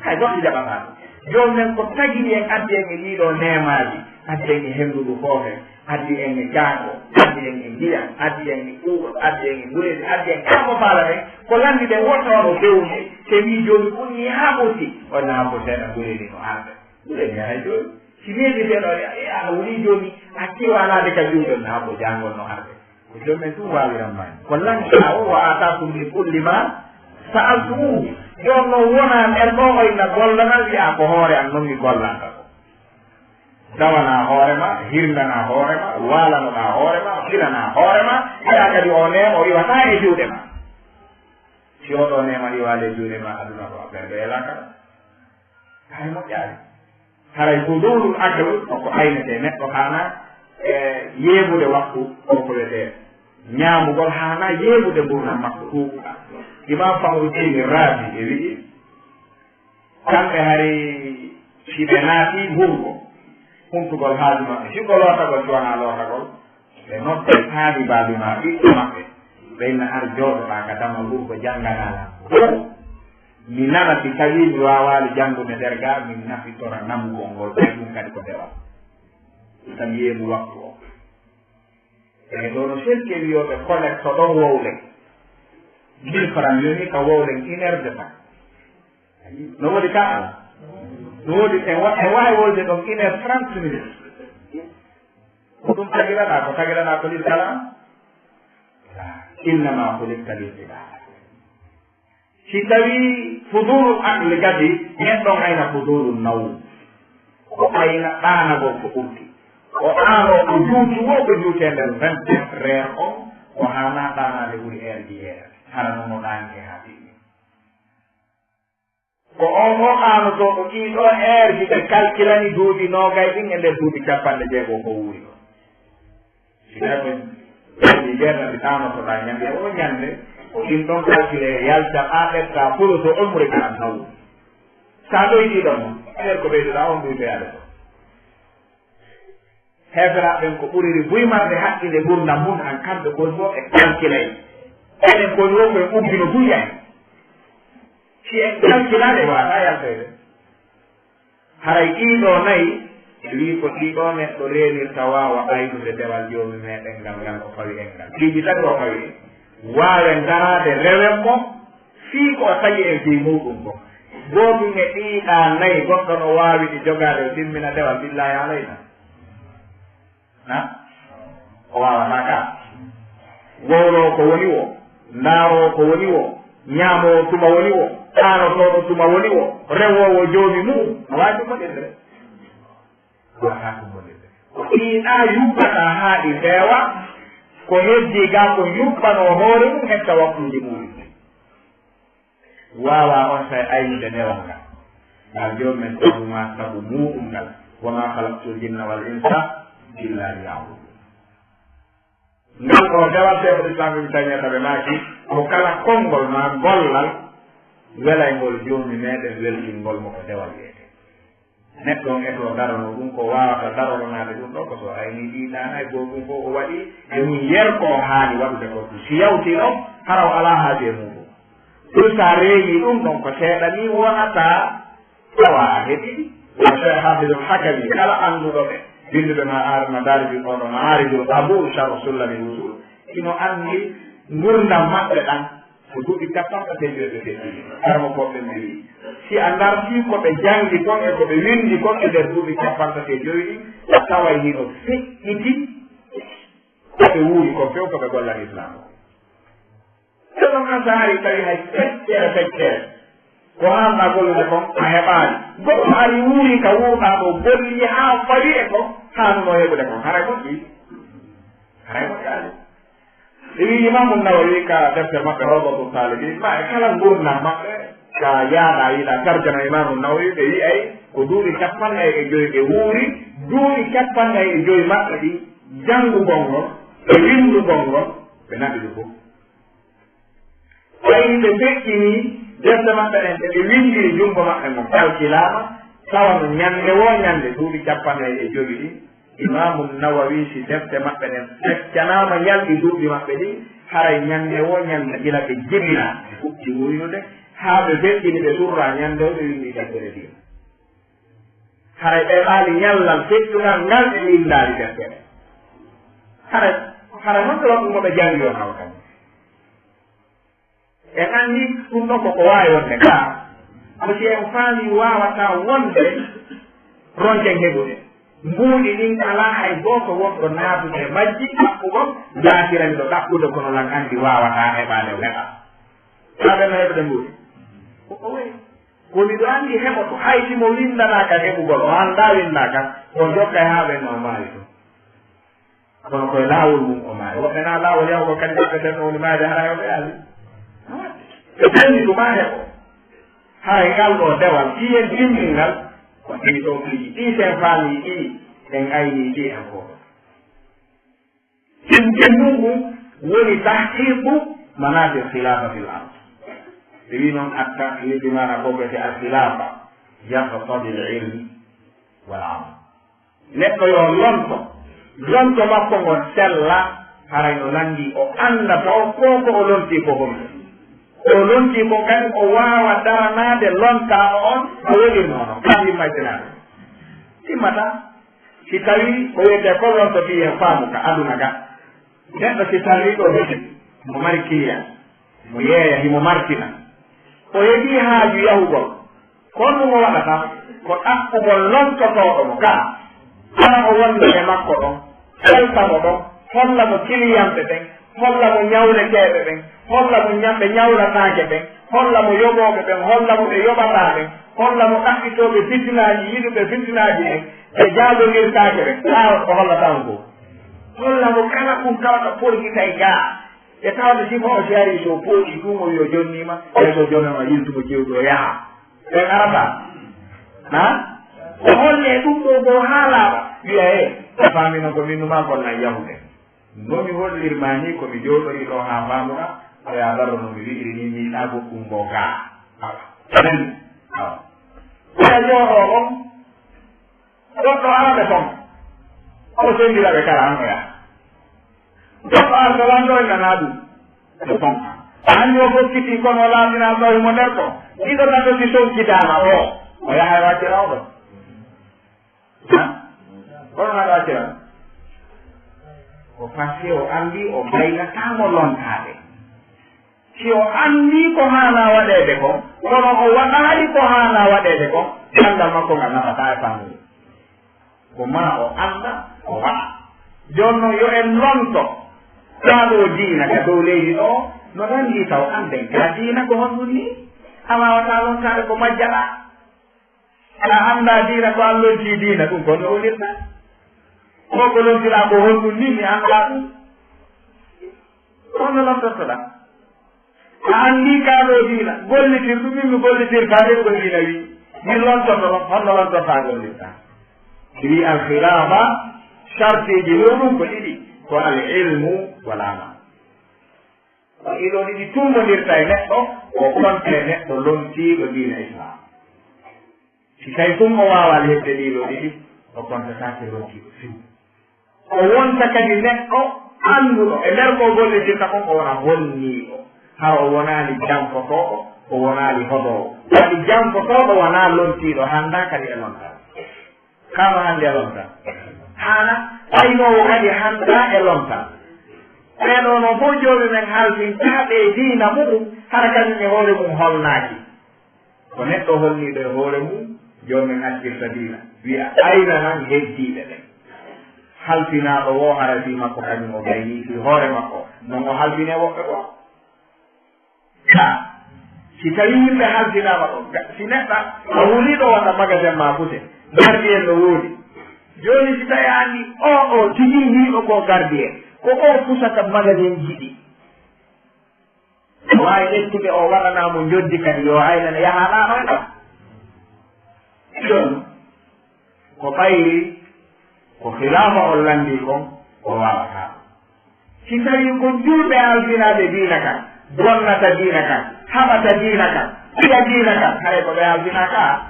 hay goɗɗo jaɓataa ɗum. Jooni men ko tagi en, addi en e ɗiɗo neemaaji, addi en e henndu ndu foofe, addi en e jaango, addi en e ndiyam, addi en e ɓuuɓol, addi en e mbureedi, addi en kala ko faalaɗen, ko lanndi ɗen wonno no fewni, te wii jooni ɗum ni haa ɓurti, on na ko seeɗa mbureedi no arde. Mbureedi hay jooni. Si neeɓi seeɗa, o wi'a, "E, a woni jooni, a acci waalaade ka juuɗe, na ko jaangol no arde." Ko joom men tun waawiran maani. Ko lanɗaa o, "Wa aataakum min kulli ma sa'altumuuhu." Jooni non wonaa nder ɗo o inna gollanal, wi'a, "Ko hoore an non mi gollanta ko." Dawanaa hoore ma, hirndanaa hoore ma, waalanoɗaa hoore ma, filanaa hoore ma, wi'a kadi o neema, o iwataa e juuɗe ma. Si o ɗo neema iwaali e juuɗe ma, aduna ko a perde e laakara. Hay moƴƴaani. Haray fudulul akl ko ko aynetee neɗɗo haana, e, yeebude waktu, ko ko wiyetee ñaamugol, haana yeebude ngurndan makko ɗuuɗuɗa. Imam Fakhruddin Razi e wi'i, kamɓe hari si ɓe naati wurgo, huntugol haaju maɓɓe, si ko lootagol si wanaa lootagol, ɓe nodday taalibaaɓe maa ɓiɓɓe maɓɓe, ɓe inna ar jooɗoɗaa ka dammal wurgo jannganaa lan. Mi nana si tawii mi waawaali janngude nder gaa, min nafitora namugol ngol, ɓay ɗum kadi ko dewal. Tan yeebu waktu o. E ɗo no selke wiyooɓe collecte ɗon wowle. Mille francs yoni ka wowlen une heure de temps. No woodi ka ala? No woodi, en wa-, en waawi wolde ɗon une heure trente minutes. Ko ɗum tagiraɗaa, ko tagiraɗaa ko lil kalam? Innama khuliqta lil ibadah. Si tawii fudulul aqli kadi, neɗɗo on ayna fudulun nawm. O ayna ɗaanagol ko ɓurti. O ɗaano ko juuti wo ko juutee nder vingt-quatre heures on, o haanaa ɗaanaade ɓuri heure ji heere. Hara non o ɗaanike haa timmi. Ko on o ɗaanotooɗo ɗii ɗoo heure ji ɓe kalkilani duuɓi noogay ɗin e nder duuɓi capanɗe jeego ko wuuri ɗoo. Si tawi ko ñande jeetati ɗaanotoɗaa ñande, o ñande, Ko ɗin ɗon calcule yalta haa ɓetta pulusu umri ka an hawu. Sa ɗoyɗii ɗon, heer ko ɓeyduɗaa on ɗuytoyaade ko. Heeferaaɓe ɓen ko ɓuriri buymarde haqqille ngurndan mun an kamɓe kon fof ɓe calculay. Enen kon fof koye uggino buy en. Si en calculaade waataa yaltoyde. Haray ɗii ɗoo nayi, ɓe wi'i ko ɗii ɗoo neɗɗo reenirta waawa aynude dewal Joomi meɗen ngal, ngal o fawi en ngal. Piiji tati o fawi en. Waawen daraade rewen mo, fii ko o tagi en fii muuɗum kon. Gootun e ɗii ɗaa nayi, goɗɗo no waawi ɗi jogaade o timmina dewal, billaahi alayna. Na? O waawataa ka. Wowloowo ko woni wo, ndaaroowo ko woni wo, ñaamoowo tuma woni wo, aanotooɗo tuma woni wo, rewoowo joomi mum, no waawi ɗum waɗirde. Waawataa ɗum waɗirde. Ko ɗii ɗaa yuɓɓata haa ɗi feewa, ko heddii gaa ko yuɓɓanoo hoore mum hetta waktuuji muuɗum. Waawaa onsay aynude newal ngal, ngal Joomi men tagu maa sabu muuɗum ngal, "Wa maa khalaqtul jinna wal insa illa liya'budun." Ngal ko dewal Cheikhul Islam Ibn Taymiyya tabe maaki, ko kala konngol maa gollal welayngol Joomi meɗen weltingol mo ko dewal wiyetee. Neɗɗo on etoo darono ɗum ko waawata darononaade ɗum ɗoo ko so aynii ɗii ɗaanay goo ɗum fof o waɗi e mum yer ko o haani waɗude ko ɗum. Si yawtii ɗon, hara o alaa haaju e muuɗum. Ɗum so a reeyii ɗum ɗon ko seeɗa nii wonata tawa a heɓii. Kono Cheikh Hafidul Hakami, kala annduɗo ɓe, winnduɓe ma ar-, Madaarijul, oɗo Ma'aarijul Qabuul, Sharhu Sulamil Wusuul, hino anndi ngurndan maɓɓe ɗan. Ko duuɓi cappanɗe tati ɓe feƴƴi. Karamokooɓe ɓe wi'i, si a dartii ko ɓe janngi kon e ko ɓe winndi kon e nder duuɓi cappanɗe tati e joy ɗin, a taway hino feƴƴiti ko ɓe wuuri kon few ko ɓe gollani Islaam o. Ɗum ɗon an so a arii tawi hay feccere feccere ko haanɗaa gollude kon a heɓaali. Goɗɗo ari wuuri ka wuurɗaa ɗoo, golli haa fawi e ko haanunoo heɓude kon. Haray moƴƴi. Haray moƴƴaali. Ɓe wi'i Imaamu Nawawi ka deftere maɓɓe Rawdatu Taalibiin, ma e kala ngurndan maɓɓe, ka yaaɗa yiɗa tarjama Imaamu Nawawi, ɓe wi'ay ko duuɓi cappanɗe nayi e joy ɓe wuuri, duuɓi cappanɗe nayi e joy maɓɓe ɗi, janngugol ngol, e winndugol ngol, ɓe naɓi ɗum fof. Ɓay ɓe feƴƴinii defte maɓɓe ɗen, ɓe winndiri junngo maɓɓe ngon, kalkilaama, tawa no ñannde woo ñannde duuɓi cappanɗe nayi e jowi ɗin, Imaamu Nawawi, si defte maɓɓe ɗen feccanaama ñalɗi duuɓi maɓɓe ɗin, haray ñannde woo ñannde, gila ɓe jibinaa, ɓe fuɗɗi wuynude, haa ɓe feƴƴini, ɓe surraa ñannde woo, ɓe winndi deftere diina. Haray ɓe ɓaali ñallal feƴƴungal ngal ɓe winndaali deftere. Haray, haray honto waɗi mo ɓe janngi on haw kan? En anndi ɗum ɗo koko waawi wonde gaa. Ko si en faami waawataa wonde ronken heɓude. Mbuuɗi ɗin alaa hay gooto wonɗo naatude e majji ɗaɓɓugol, jaatirani ɗo ɗaɓɓude kono lan anndi waawataa heɓaade o heɓa. Haa ɓen no heɓude mbuuɗi? Ko o wayi. Ko miɗo anndi heɓoto, hay si mo winndanaaka heɓugol, o anndaa winndaaka, o jokkay haa ɓen no o maayi ɗum. Kono koye laawol mum o maayi. Woɓɓe na laawol yahugol kadi ɗaɓɓeten no woni maayde hara yo ɓe ali. Ɓe ɓenni ɗum maa heɓo. Haray ngal ɗoo dewal, ɗi en timmii ngal, ko ɗii ɗoo piiji. Ɗii si en faamii ɗii, en aynii ɗii en fof. Tim-, timmungu woni tahqiqu manafil khilafa fil ard. Ɓe wi noon at-tahqiqu maana ko ɓe al khilafa yaqtadi al ilm wal amal. Neɗɗo yo lonto, lonto makko ngon sella, haray no lanndii o annda taw ko ko o lontii ko honɗum. O lontii ko kadi o waawa daranaade lontaaɗo on ko welirnoo non, kaa yimmaytinaade. Timmataa. Si tawii ko wiyetee ko lonto fii en faamu ka aduna ga, neɗɗo si tawii ɗo hiti, mo mari client, mo yeeya, himo martina, o heɓii haaju yahugol, ko honɗum o waɗata? Ko ɗaɓɓugol lontotooɗo mo kaa, hara o wonda e makko ɗon, halta mo ɗon, holla mo kiliyanɓe ɓen, holla mo ñawleteeɓe ɓen, holla mo ña-, ɓe ñawlataake ɓen, holla mo yoɓooɓe ɓen, holla mo ɓe yoɓataa ɓen, holla mo ɗaɓɓitooɓe fitinaaji, yiɗuɓe fitinaaji ɓen, ɓe jaabondirtaake ɓen. Kaa o hollata on ko? Holla mo kala ɗum tawata porgitay gaa. E tawata sifa o si arii so pooɗi ɗum o wi'o jonniima, e so jonama yiltumo cewɗo o yaha. Ɓen arata. Ha? O holle ɗum ɗo goo haa laaɓa. Wi'a, "He, a faamino ko min numa kon nan yahude. No mi hollirma ni ko mi jooɗorii ɗo haa faamuɗa, Oya darro no mi wi'iri ni, mi yiɗa goɗɗum bo gaa. Awa. Awa. Oya jooɗo on. Goɗɗo ara ɓe ton. O sendira ɓe kala an oya. Goɗɗo arta lanɗo e nana ɗum. Ɓe ton. Anni o fokkiti kono laatina ɗo himo nder ɗo. Ɗiɗo tato si sonkitaama o. O yaha e wakkira o ɗo. Ha? Kono haɗa wakkira. Ko parce que o anndi o gaynataamo lontaade. Si o anndii ko haanaa waɗeede kon, kono o waɗaali ko haanaa waɗeede kon, ganndal makko ngal nafataa e famille. Ko maa o annda, o waɗa. Jooni non yo en lonto. Kaa ɗoo diina ka dow leydi ɗoo, no nanndi taw annden ka diina ko honɗum nii? A waawataa lontaade ko majjaɗaa. Aɗa annda diina ko an lontii diina, ɗum ko no wonirta. Ko ko lontiɗaa ko honɗum ni mi annda ɗum. Kono lontortoɗaa. A anndi ka ɗo diina, gollitir ɗum min mi gollitirta ɗum ko diina wi. Min lontorto ɗum, honno lontorta gollirta. Wi al khilafa, shartiji muɗum ko ɗiɗi, ko al ilmu wal amal. Ko ɗiɗo ɗiɗi tummbondirta e neɗɗo, o konte neɗɗo lontiiɗo diina Islam. Si tawi tun o waawaali heɓde ɗiɗo ɗiɗi, o kontataake lontiiɗo few. O wonta kadi neɗɗo annduɗo e nder ko o gollitirta kon, o wona bonniiɗo. Hara o wonaali jankotooɗo, o wonaali hodoowo. Kadi jankotooɗo wonaa lontiiɗo, hannda kadi e lontal. Kama hannde e lontal. Haana aynoowo kadi hannda e lontal. Ɓee ɗoo non fof joomi men halfintaaɓe e diina muɗum, hara kañum e hoore mum holnaaki. Ko neɗɗo holniiɗo e hoore mum, joomi men accirta diina, wi'a ayna nan heddiiɓe ɓen. Halfinaaɗo woo hara fii makko kañum o gaynii fii hoore makko, non o halfinee woɓɓe goo. Ka, si tawii yimɓe halfinaama ɗon, ga-, si neɗɗo a wulii ɗo wata magasin maa fuse, gardien no woodi. Jooni si tawii a anndi o, o tigi wiiɗo ko gardien, ko o fusata magasin ji ɗi. O waawi ƴettude o waɗanaa mo njoddi kadi, yo aynane yaha laanoyɗo. Ɗon ko ɓayri ko khilaafa on lanndii kon, o waawataa. Si tawii ko juulɓe halfinaaɓe diina kan, bonnata diina kan, haɓata diina kan, piya diina kan, haray ko ɓe halfinaaka.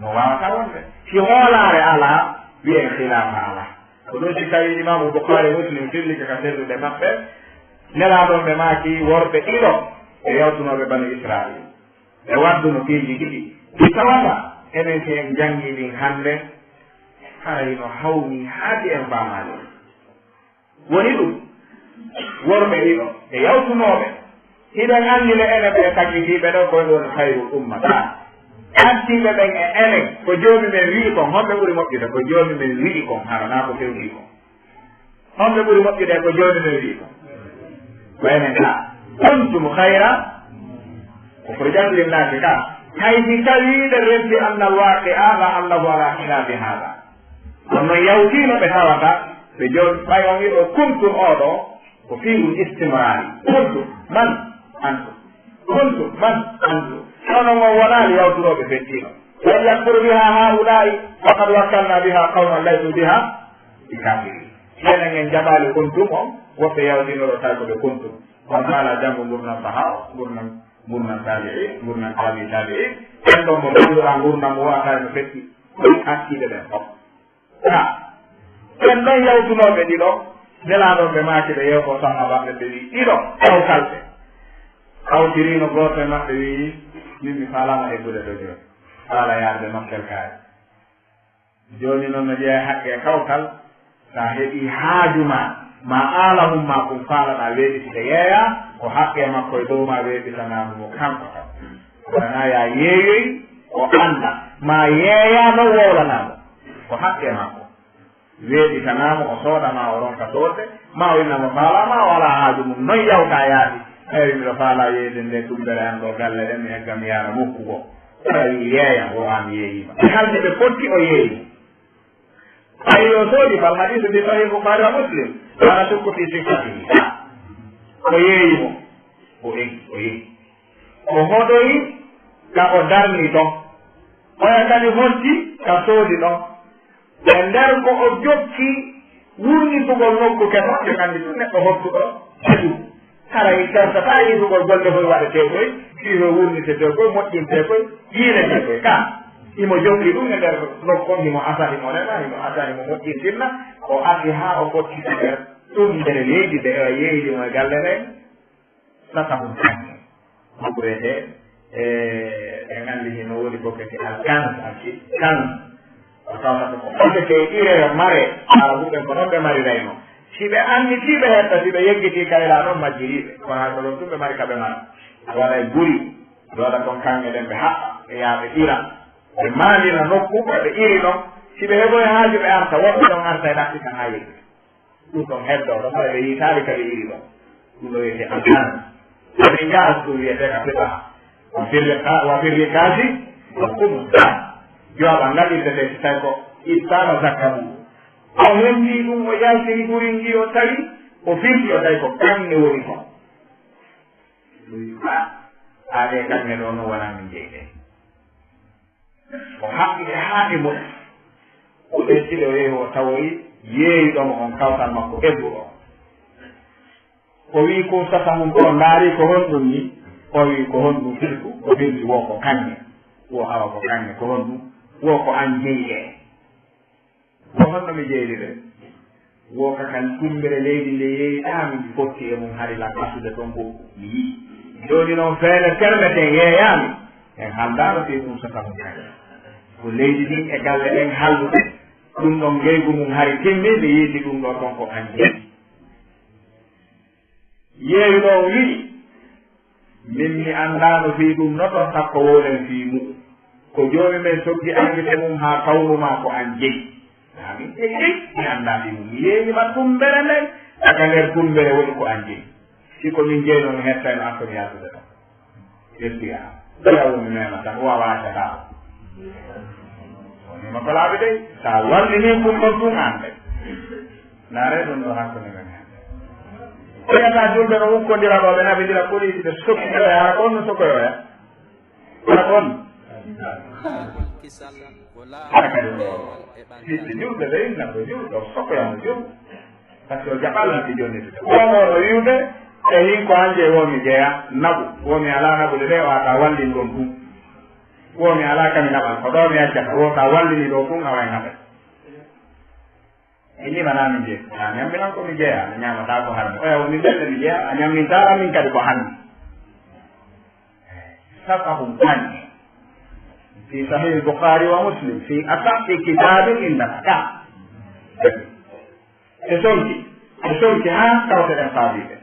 No waawata wonde. Si hoolaare alaa, wi'en khilaafa alaa. Ko ɗum si tawii Imaamu Bukhaari Muslim fillike ka selluɗe maɓɓe, Nelaaɗo on ɓe maaki worɓe ɗiɗo e yawtunooɓe Bani Israa'iil. Ɓe wadduno piiji ɗiɗi. Ɗi tawata enen si en janngii ɗin hannde, haray no hawnii haa si en faamaali. Woni ɗum, worɓe ɗiɗo e yawtunooɓe, hiɗen anndi le enen ɓe takkitiiɓe ɗo, koye woni khayrul umma, ka artiiɓe ɓen e enen, ko Joomi men wi'i kon, honɓe ɓuri moƴƴude? Ko Joomi men wi'i kon, hara naa ko fewndii kon. Honɓe ɓuri moƴƴude? Ko Joomi men wi'i kon. Ko enen ka. Kuntum khayra, ko ko janngin naati ka. Hay si tawii ɓe renti annal waaqi'a, la allahu ala khilafi hada. Kono noon yawtiino ɓe tawata, ɓe jooni, ɓay on wi'o kuntum oo ɗoo, ko fi'lul istimraari. Kuntum, man, antum. Kuntum, man, antum. Kono on wonaali yawtunooɓe fettiino. Wa in yakfur biha haulai, faqad wakkalna biha qawman laysu biha bi kafirin. Enen en jaɓaali kuntum on, woɓɓe yawtinoro tawi ko ɓe kuntum. On haala janngo ngurndan sahaaba, ngurndan, ngurndan taabi'i, ngurndan taabi'i taabi'i. Ɓen ɗon mo ngannduɗaa ngurndan mo wa'ata no fetti, ko hakkiiɓe ɓen fof. Ha. Ɓen ɗon yawtunooɓe ɗiɗo, Nelaaɗo on ɓe maaki ɓe yeeso sahaabaaɓe ɓe wi'i, ɗiɗo, kawtal ɓe. Kawtiriino gooto e maɓɓe wi'i, min mi faalaama eggude ɗo jooni. Faala yaade nokkel kaari. Jooni non no jeyaa e haqqe e kawtal, sa heɓii haaju maa, maa aala mum maa kun faalaɗaa weeɓitide yeeyaa, ko haqqe makko e dow maa weeɓitanaama mo kanko tan. Wonanaa yaa yeeyoy, o annda, maa yeeyaa non wowlanaa mo. Ko haqqe makko. Weeɓitanaa mo, o sooda maa o ronka soodde, maa o inna mo faalaa, maa o alaa haaju mum. Non yawta yaade. Eewi, miɗo faalaa yeeyde nde tumbere an ɗo galle ɗen, mi egga mi yaara nokku goo. Tawi yeeya, o an yeeyima. Ɓe halde ɓe potti, o yeeyi. Tawi o soodi, fal hadiisu fi Sahih Bukhari wa Muslim. Wala shukku fi sihhatihi. O yeeyi mo. O egi, o yehi. O hoɗoyi ka o darni ɗon. Oya kadi hotti ka soodi ɗon. E nder ko o jokki wurnitugol nokku keso, ɓe anndi tun neɗɗo hottuɗo kesu. Haray kersataa yiɗugol golle koy waɗetee koy, fii koy wurnitetee koy, moƴƴintee koy, yiiletee koy. Ka, himo jokki ɗum e nder nokku on, himo asani mo rema, himo asani mo moƴƴintinna, o arti haa o fotti e nder ɗum nder leydi nde o yeeydi mo e galle nden, sasahun kaŋŋe. Ɗum ko wiyetee, e, en anndi hino woni ko kadi alkans, alkans. O tawata ko ko kadi ke ire mare, Arabuɓe ko noon ɓe marirayno. Si ɓe annitii ɓe hetta, si ɓe yeggitii kayla noon majjiriiɓe. Kono haa ɗoon tun ɓe mari ka ɓe mara. Ɓe waɗa e guri, ɓe waɗa toon kaŋŋe ɗen, ɓe haɓɓa, ɓe yaha ɓe ira. Ɓe maalina nokku, ɓe ɓe iri ɗon. Si ɓe heɓoyi haaju ɓe arta, woɓɓe ɗon arta e ɗaɓɓita haa yegga. Ɗum ɗon heddoo ɗon, ɓay ɓe yiitaali ka ɓe iri ɗon. Ɗum ɗo wiyetee alkana. Ko ɓe njaha ɗum wiyetee ka fiqha. Wa firri ka-, wa firri kaasi, wa kumus. Jooɓa ngaɗirte ɓe si tawi ko ittaama zakka mum. O hemmi ɗum, o yaltini guri ngi, o tawi, o firti, o tawi ko kaŋŋe woni kon. Ɗum wi'a, "Aa, ɗee kaŋŋe ɗoo non wonaa min jeyi ɗe." O haɓɓi ɗe haa ɗe moƴƴi. O ɓeydii o yehi, o tawoyi yeeyɗo mo on kawtal makko eɓɓuɗo. O wi'i, "Kun sasahun ko?" O ndaari, "Ko honɗum ni?" O wi'i, "Ko honɗum firti?" O firti, "Wo ko kaŋŋe." Wo, "Awa ko kaŋŋe, ko honɗum?" Wo, "Ko an jeyi ɗe." Ko honno mi jeyri ɓe? Wo ka kan tumbere leydi nde yeeyɗaa mi fotti e mum hari lan asude ton ko mi yi'i. Jooni non feere termeten yeeyaami, en haldaano fii ɗum so tamu kadi. Ko leydi ndin e galle ɗen hallude, ɗum ɗon ngeygu mum hari timmi, mi yiiti ɗum ɗo ton ko an jeyi. Yeeyuɗo on wi'i, "Min mi anndaano fii ɗum no ɗon, sakko wowlen fii mu'un. Ko Joomi men soggi argite mum haa kawnu maa ko an jeyi." Naa min jeyi dey, mi anndaa fii mum. Mi yeeyni ma tumbere nden, daga nder tumbere woni ko an jeyi. Si ko min jeyno, mi hettayno an, ko mi yaltude ton. Ƴetti a. Ɓe a woni mema tan, wawa accataa o. Woni ma ko laaɓi dey, sa wallini ɗum ɗon tun an de. Ndaare ɗum ɗo hakkunde men hen. Ɓeyata julɓe no ukkondira ɗo, ɓe naɓidira poliisi, ɓe sokki ɗo e hara kon no sokoyoya. Hara kon. Hara kadi ɗo. Ɓiɓɓe julɓe ɓe inna ko julɗo, sokoya mo julɗo. Par ce que o jaɓal lan ko jonnitude. Kono no wi'ude, e hin ko hanje wo mi jeya, naɓu. Wo mi alaa naɓude de, o ata wallin ɗon tun. Wo mi alaa kami naɓal, ko ɗo mi accata. Wo ka wallini ɗo tun, awa e naɓe. Inni mana min je, a ñamminan ko mi jeya, a ñamata ko harmi. Oya woni min mi jeya, a ñamminta min kadi ko harmi. Safahun kaŋŋe. Fi Sahih Bukhari wa Muslim, fi asahhi kitabin inda ka. E sonki, e sonki haa tawteɗen faabiiɓe.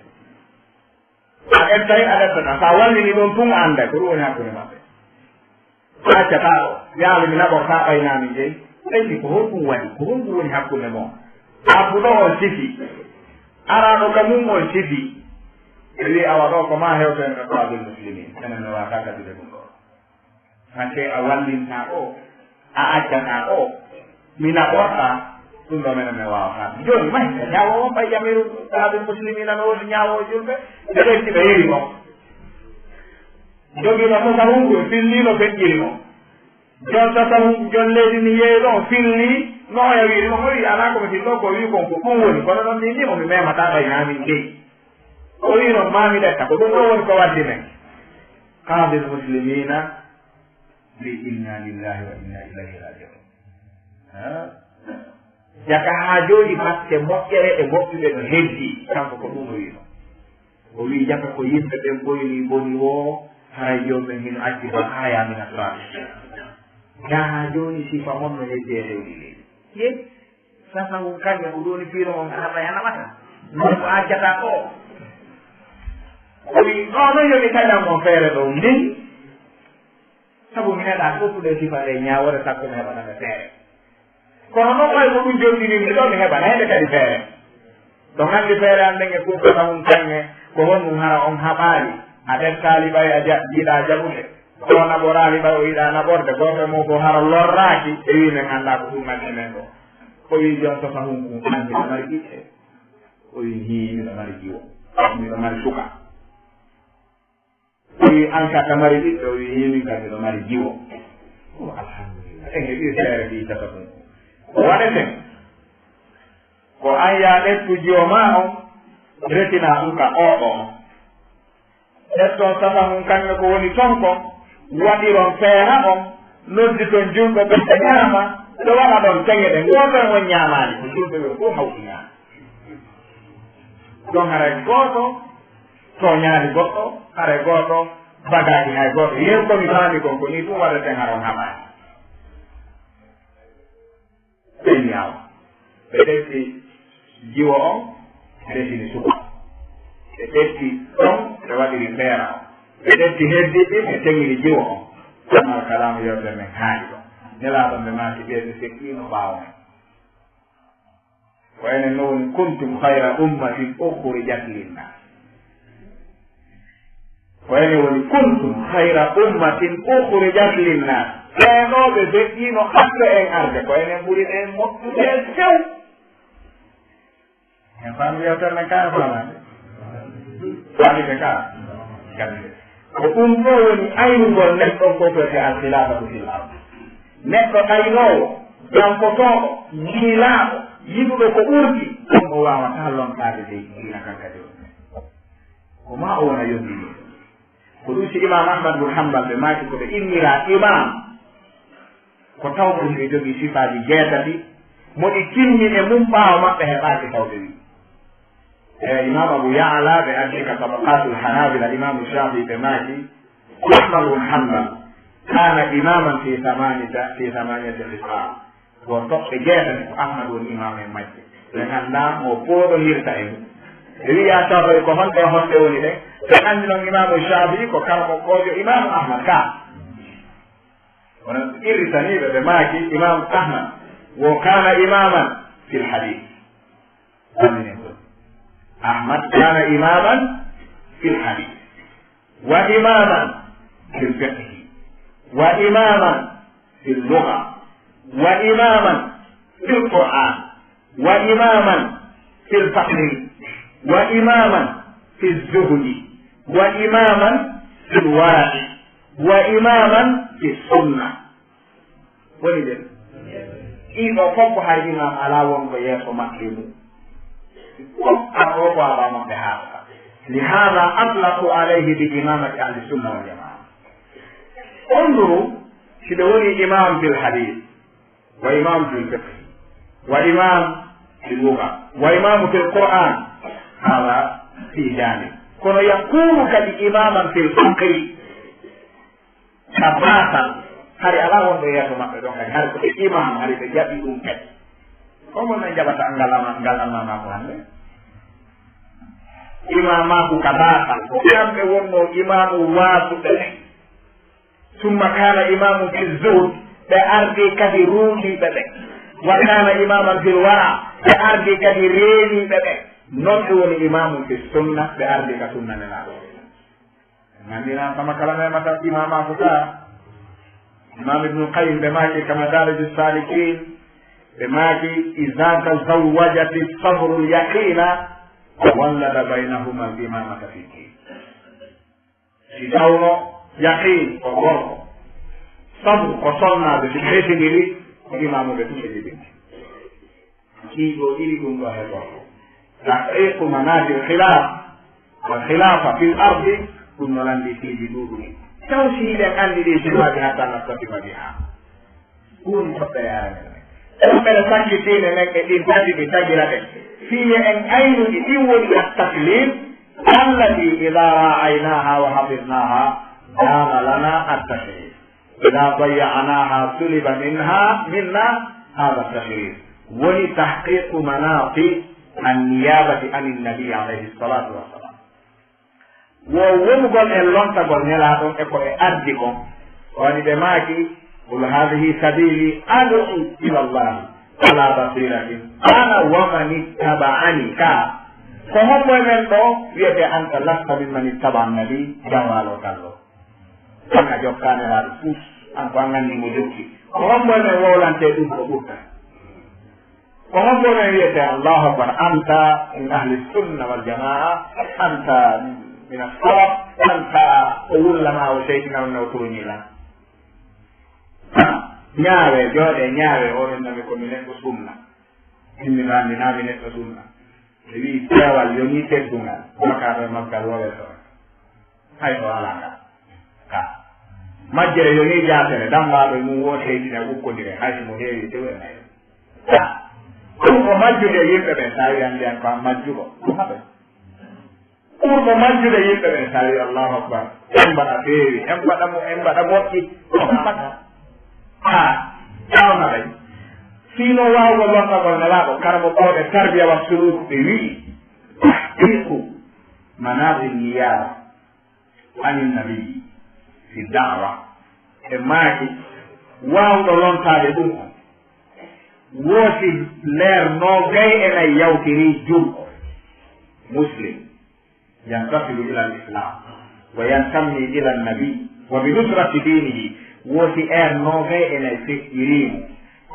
A ƴettay, a ƴettata. Sa wallini ɗon tun, annda ko ɗum woni hakkunde maɓɓe. A accataa o, yaalo mi naɓortaa ɓay naa min jeyi. Ɓeydi ko honɗum waɗi? Ko honɗum woni hakkunde mon? Abbuɗo on sifi. Araaɗo ka mum on sifi. Ɓe wi'i, "Awa ɗo ko maa hewto en ka Qadil Muslimin. Enen mi waawataa kadude ɗum ɗo." Hakke a wallinta o, a accata o, mi naɓorta, ɗum ɗo menen mi waawata. Jooni, mahi, ñaawo on ɓay yamiru Qadil Muslimina no woodi ñaawo julɓe, ɓe ɓetti ɓe yeri mo. Jogiiɗo tasahun ko fillino feƴƴiri mo. Jon tasahun, jon leydi ni yeeyi ɗon filli, no oya wiiri mo, o wi'i, "Alaa ko mi fillo, ko wi'i kon ko ɗum woni, kono non min ni o mi memata ɓay naa min jeyi." O wi'i non, "Maa mi ɗetta, ko ɗum ɗo woni ko waddi men." Qadil Muslimina Mbi inna lillahi wa inna ilayhi raji'un. Ha? Jaka haajooji batte moƴƴere e moƴƴuɓe no heddi, kanko ko ɗum o wi'no. O wi'i jaka ko yimɓe ɓen ɓoyni boni woo, haray joomum en hino acci ba haa yaamina saabi. Jaha jooni sifa mon no heddi e leydi ndi. Ye? Sasa ngun kañum ko ɗoni fiiro on haɓa yana wata. Non ko accata ko. O wi'i, "Ɗo non yo mi kañan on feere ɗo ndin. Sabu mi heɗa fof ɗe sifa ɗe ñaawore sakko mi heɓana ɓe feere. Kono non ɓay ko ɗum jonɗinirmi ɗo mi heɓana heɓe kadi feere." Ɗo nganndi feere an nden e kuuɓe ɗamum kaŋŋe, ko honɗum hara on haɓaali? A ɓettaali ɓay a ja-, jiɗaa jaɓude. Ko naɓoraali ɓay o yiɗaa naɓorde, gooto e mon fof hara lorraaki, ɓe wi'i men anndaa ko ɗum nganndi men ɗo. O wi'i jooni so sahun kun an miɗo mari ɓiɓɓe. O wi'i hii miɗo mari jiwo. Miɗo mari suka. O wi'i an ka mari ɓiɓɓe, o wi'i hii min ka miɗo mari jiwo. O alhamdulillah. En heɓi feere ɗi tata kun. Ko waɗeten? Ko an yaa ɓettu jiwo maa on, retinaa ɗum ka oɗo on. Hetton safa mum kanko ko woni ton kon, waɗiron feera on, noddi ton julɓe ɓe ɓe ñaama, ɓe waɗa ɗon teŋe ɗen, gooto en on ñaamaali, ko julɓe ɓe fof hawti ñaama. Ɗon haray gooto tooñaali goɗɗo, haray gooto bagaaki hay gooto. Yeru ko mi faami kon, ko nii ɗum waɗaten hara on haɓaani. Ɓe ñaawa. Ɓe ƴetti jiwo on, ɓe resini suka. Ɓe ƴetti ɗon, ɓe waɗiri feera on. Ɓe ƴetti heddi ɗin, ɓe teŋiri jiwo on. Ammaa kalaamu yewtere men haali ɗon. Nelaaɗo ɓe maaki ɓe ɓe feƴƴiino ɓaawo men. Ko enen no woni kuntum khayra ummatin ukhrijat linnas. Ko enen woni kuntum khayra ummatin ukhrijat linnas. Ɓee ɗoo ɓe feƴƴiino ɓatto en arde, ko enen ɓuri ɓe moƴƴude e sew. En faami yewtere men kaa, en faamaani? Faami ɓe kaa? Gannde. Ko ɗum ɗoo woni aynugol neɗɗo ko fewte al khilafatu fil ard. Neɗɗo aynoowo, jankotooɗo, miilaaɗo, yiɗuɗo ko ɓurti, ɗum o waawataa lontaade dey diina kan kadi on. Ko maa o wona yonndi ɗum. Ko ɗum si Imaam Ahmad bun Hanbal ɓe maaki ko ɓe innira imaam. Ko taw ko hiɓe jogii sifaaji jeetati, mo ɗi timmi e mum ɓaawo maɓɓe heɓaaki taw ɓe wi. E Imaam Abu Ya'la ɓe addi ka Tabaqatul Hanabila, Imaamu Shafi'i ɓe maaki, Ahmad bun Hanbal kana imaman fi thamanita, fi thamaniyati khisal. Ko toɓɓe jeetati ko Ahmad woni imaam e majje. Ɓe nganndaa mo pooɗo hirta e mum. Ɓe wi'a Shafi'i ko honɗe e honɗe woni ɗe? Ɓe anndi noon Imaamu Shafi'i ko karamokoojo Imaamu Ahmad ka. Kono irritaniiɓe ɓe maaki Imaamu Ahmad wo kana imaman fil hadith. Amine ko Ahmad kana imaman fil hadith. وإماما في الفقه، وإماما في اللغة، وإماما في القرآن، وإماما في الفقه، وإماما في الزهد، وإماما في الورع، وإماما في السنة. Woni ɓen ɗiɗo fof ko hay imam alaa wonɗo yeeso maɓɓe mum. Fof an o ko alaa maɓɓe haala. لهذا أطلقوا عليه بإمامة أهل السنة والجماعة. انظروا، si ɓe woni imam في الحديث، وإمام في الفقه، وإمام في اللغة، وإمام في القرآن، هذا في جانب. Kono يكون kadi إماما في الفقه. Ka baasal, hari alaa wonɗo yeeso maɓɓe ɗon kadi, hari ko ɓe imam, hari ɓe jaɓi ɗum kadi. Ko mo men jaɓata ngal ama-, ngal almamaaku hannde? Imamaaku ka baasal, ko kamɓe wonnoo imaamu waasuɓe ɓen. ثم كان إماما في الزهد, ɓe ardi kadi ruuɗiiɓe ɓen. وكان إماما في الورع, ɓe ardi kadi reeniiɓe ɓen. Non ɓe woni إمام في السنة, ɓe ardi ka sunna Nelaaɗo. Nanndiraa sama kala memata imamaaku ka. Imam Ibnu Qayyim ɓe maaki ka Madaariju Saalikiin, ɓe maaki, إذا تزوجت الصبر اليقين ولد بينهما الإمامة في الدين. Si tawno yaqiin ko gorko, sabru ko sonnaaɓe, si ɓe hetindiri, ko imaamuɓe tun ɓe jibinta. Ɗiɗo ɗiɗi ɗum ɗo heɓoto. تحقيق مناط الخلاف والخلافة في الأرض, ɗum no lanndi piiji ɗuuɗuɗi. Taw si hiɗen anndi ɗi sifaaji hatta nastatima biha. Ɗum toɓɓere arane. Toɓɓere sakkitiinde nden e ɗin tati ɗi tagira ɗen. Fii en aynuɗi ɗin woni التكليف التي إذا راعيناها وحفظناها دام لنا التشريف. إذا ضيعناها سلب منها، منا هذا التشريف. Woni تحقيق مناط النيابة عن النبي عليه الصلاة والسلام. Wo wonugol e lontagol Nelaaɗo on e ko ɓe addi kon. Waɗi ɓe maaki, قل هذه سبيلي أدعو إلى الله على بصيرة أنا ومن اتبعني. Ka, ko hombo e men ɗo wiyete أنت لست ممن اتبع النبي, jawraalo kallo. An a jokkaani Nelaaɗo fus, an ko an anndi mo jokki. Ko hombo e men wowlante ɗum ko ɓurta? Ko hombo men wiyete, Allahu Akbar, anta min ahli sunna wal jamaa, anta min as-salaf, anta o wulla ma o seydi ngam no tooñi la. Ñaawe, jooɗe, ñaawe, o innami ko mi neɗɗo sunna. Inni ma anndi na mi neɗɗo sunna. Ɓe wi'i peewal yoni teddungal, makaaɓe maggal wole toon. Hay so alaa ngal. Ka. Majjere yoni jaasere, dammaaɗo e mum woo seydi ne ukkondire, hay so mo heewi tew e nayi. Ka. Ɓurɗo majjude e yimɓe ɓen, so a wiyan mbiyan ko an majjuɗo, ko haɓe. Ɓurɗo majjude e yimɓe ɓen, so a wiyi Allahu Akbar, en mbaɗa feewi, en mbaɗa mo, en mbaɗa moƴƴi, ko haɓata. Ka. Tawna ɓay. Fii noon waawugol wallagol Nelaaɗo, karamokooɓe tarbiya wa suluuk ɓe wi'i, tahqiqu manazil niyaba anin nabi fi da'wa. E maaki, waawɗo lontaade ɗum on, woosi leer noogay e nay yawtiri julɗo, Muslim, yantasibu ila al-Islam, wa yantammi ila an-nabi, wa bi nusrati dinihi, woosi heure noogay e nay feƴƴiriimo,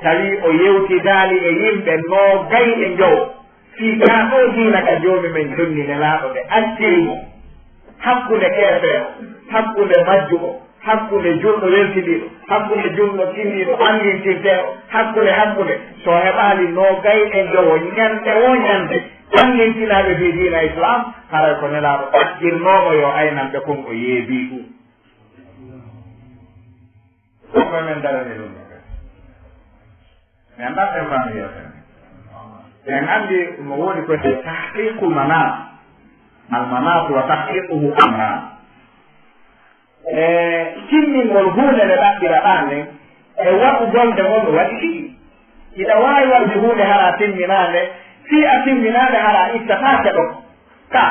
tawi o yewtidaali e yimɓe noogay e njowo, fii kaa ɗoo diina ka Joomi men jonni Nelaaɗo ɓe acciri mo, hakkunde keefeero, hakkunde majjuɗo, hakkunde julɗo weltindiiɗo, hakkunde julɗo tinniiɗo anngintirteeɗo, hakkunde, hakkunde, so heɓaali noogay e njowo ñannde woo ñannde, anngintinaaɓe fii diina Islaam, haray ko Nelaaɗo accirnoomo yo aynan ɓe kon o yeebii ɗum. Ɗum ko men darani ɗum ɗo. Mi anndaa ɓe faami yewtere nde. En anndi no woodi ko wi'etee tahqiqul manat. Al manat wa tahqiquhu amran. E timmingol huunde nde ɗaɓɓiraɗaa nden, e waɗugol nde ngon no waɗi ɗiɗi. Hiɗa waawi waɗude huunde hara a timminaa nde, fii a timminaa nde hara a ittataake ɗon. Ka,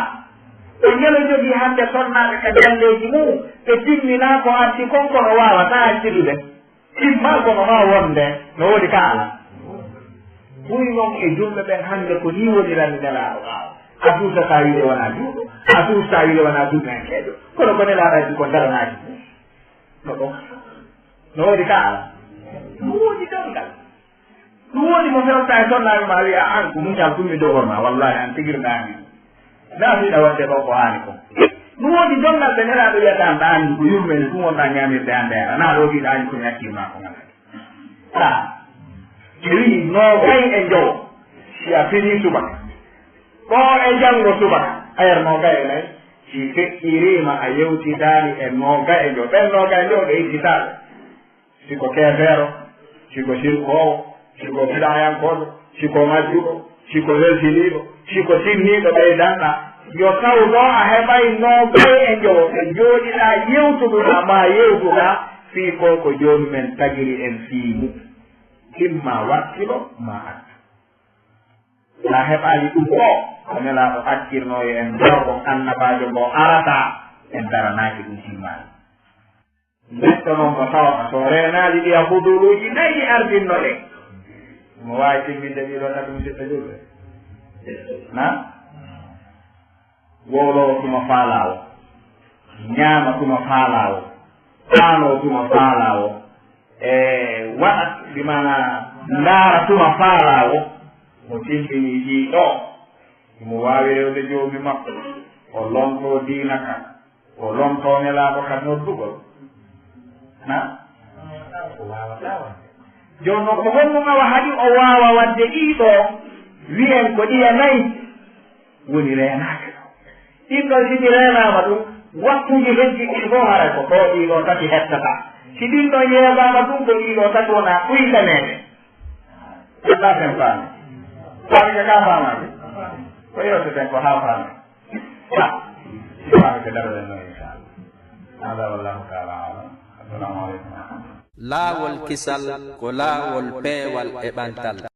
e ngelo jogii hannde sonnaaɓe ka galleeji mum, ɓe timminaa ko addi kon kono waawataa accidude. Timmaa kono maa wonde no woodi ka alaa. Buy non e julɓe ɓen hannde ko nii wonirani Nelaaɗo ɓaawo. A suusataa wiide wonaa juulɗo, a suusataa wiide wonaa sunnayankeejo. Kono ko Nelaaɗo addi kon daranaaki ɗum. No ɗon. No woodi ka alaa. No woodi donngal. Ɗum woni mo fewta e sonnaaɓe ma wiya, "An ko muñal ɗum mi dogor ma, wallahi an tigir ɗaani. Na fiɗa waɗde ɗo ko haani ko." Ɗum woni donngal ɓe Nelaaɗo wiyata an ɗaani ko yurmeende ɗum wonɗaa ñaamirde hannde ara. Na ɗo wiɗa ani ko ñakkir ma ko ngal. Ka. Ɓe wi'i noogay e njowo. Si a fini subaka. Ɗo e janngo subaka. Ayar noogay e nay. Si feƴƴiriima a yewtidaali e noogay e njowo. Ɓen noogay e njowo ɓe ittitaaɓe. Si ko keefeero, si ko sirkoowo, si ko bidaayankoojo, si ko majjuɗo, si ko weltiniiɗo, si ko sinniiɗo ɓeydanɗaa, yo taw ɗoo a heɓay noogay e njowo ɓe njooɗiɗaa yewtuduɗaa maa yewtuɗaa fii ko ko Joomi men tagiri en fii mum. Imma wakkilo maa adda. Sa heɓaali ɗum ɗoo, ko Nelaaɗo accirnoo yo en daro ɗon annabaajo ngo arata, en daranaaki ɗum timmaali. Neɗɗo noon mo tawata so reenaali ɗi a fuduluuji nayi ɗi ardinno ɗen, mo waawi timminde ɗiɗo tati musidɓe julɓe. Na? Wowloowo tuma faalaawo, ñaama tuma faalaawo, ɗaanoo tuma faalaawo, e waɗa, bi maanaa ndaara tuma faalaawo, mo timmini ɗii ɗoo, mo waawi rewde joomi makko, o lontoo diina ka. O lontoo Nelaaɗo ka noddugol. Na? O waawataa waɗde. Jooni noon, ko honɗum awa haɗi o waawa waɗde ɗii ɗoo? Wiyen ko ɗiya nayi woni reenaaka. Ɗin ɗon, si ɗi reenaama ɗum, waktuuji heddiiɗi ɗin fof haray ko ɗoo ɗii ɗoo tati hettata. Si ɗin ɗon yeebaama ɗum, ko ɗii ɗoo tati wona ɓuytaneede. Alaa sen faami. Faami ka kaa faamaani? Ko yewteten ko haa faami. Faami ko daralen noon, inchallah. Hada wallahu taala alam. Assalamu aleykum wa rahmatullah. Laawol kisal ko laawol peewal e ɓantal.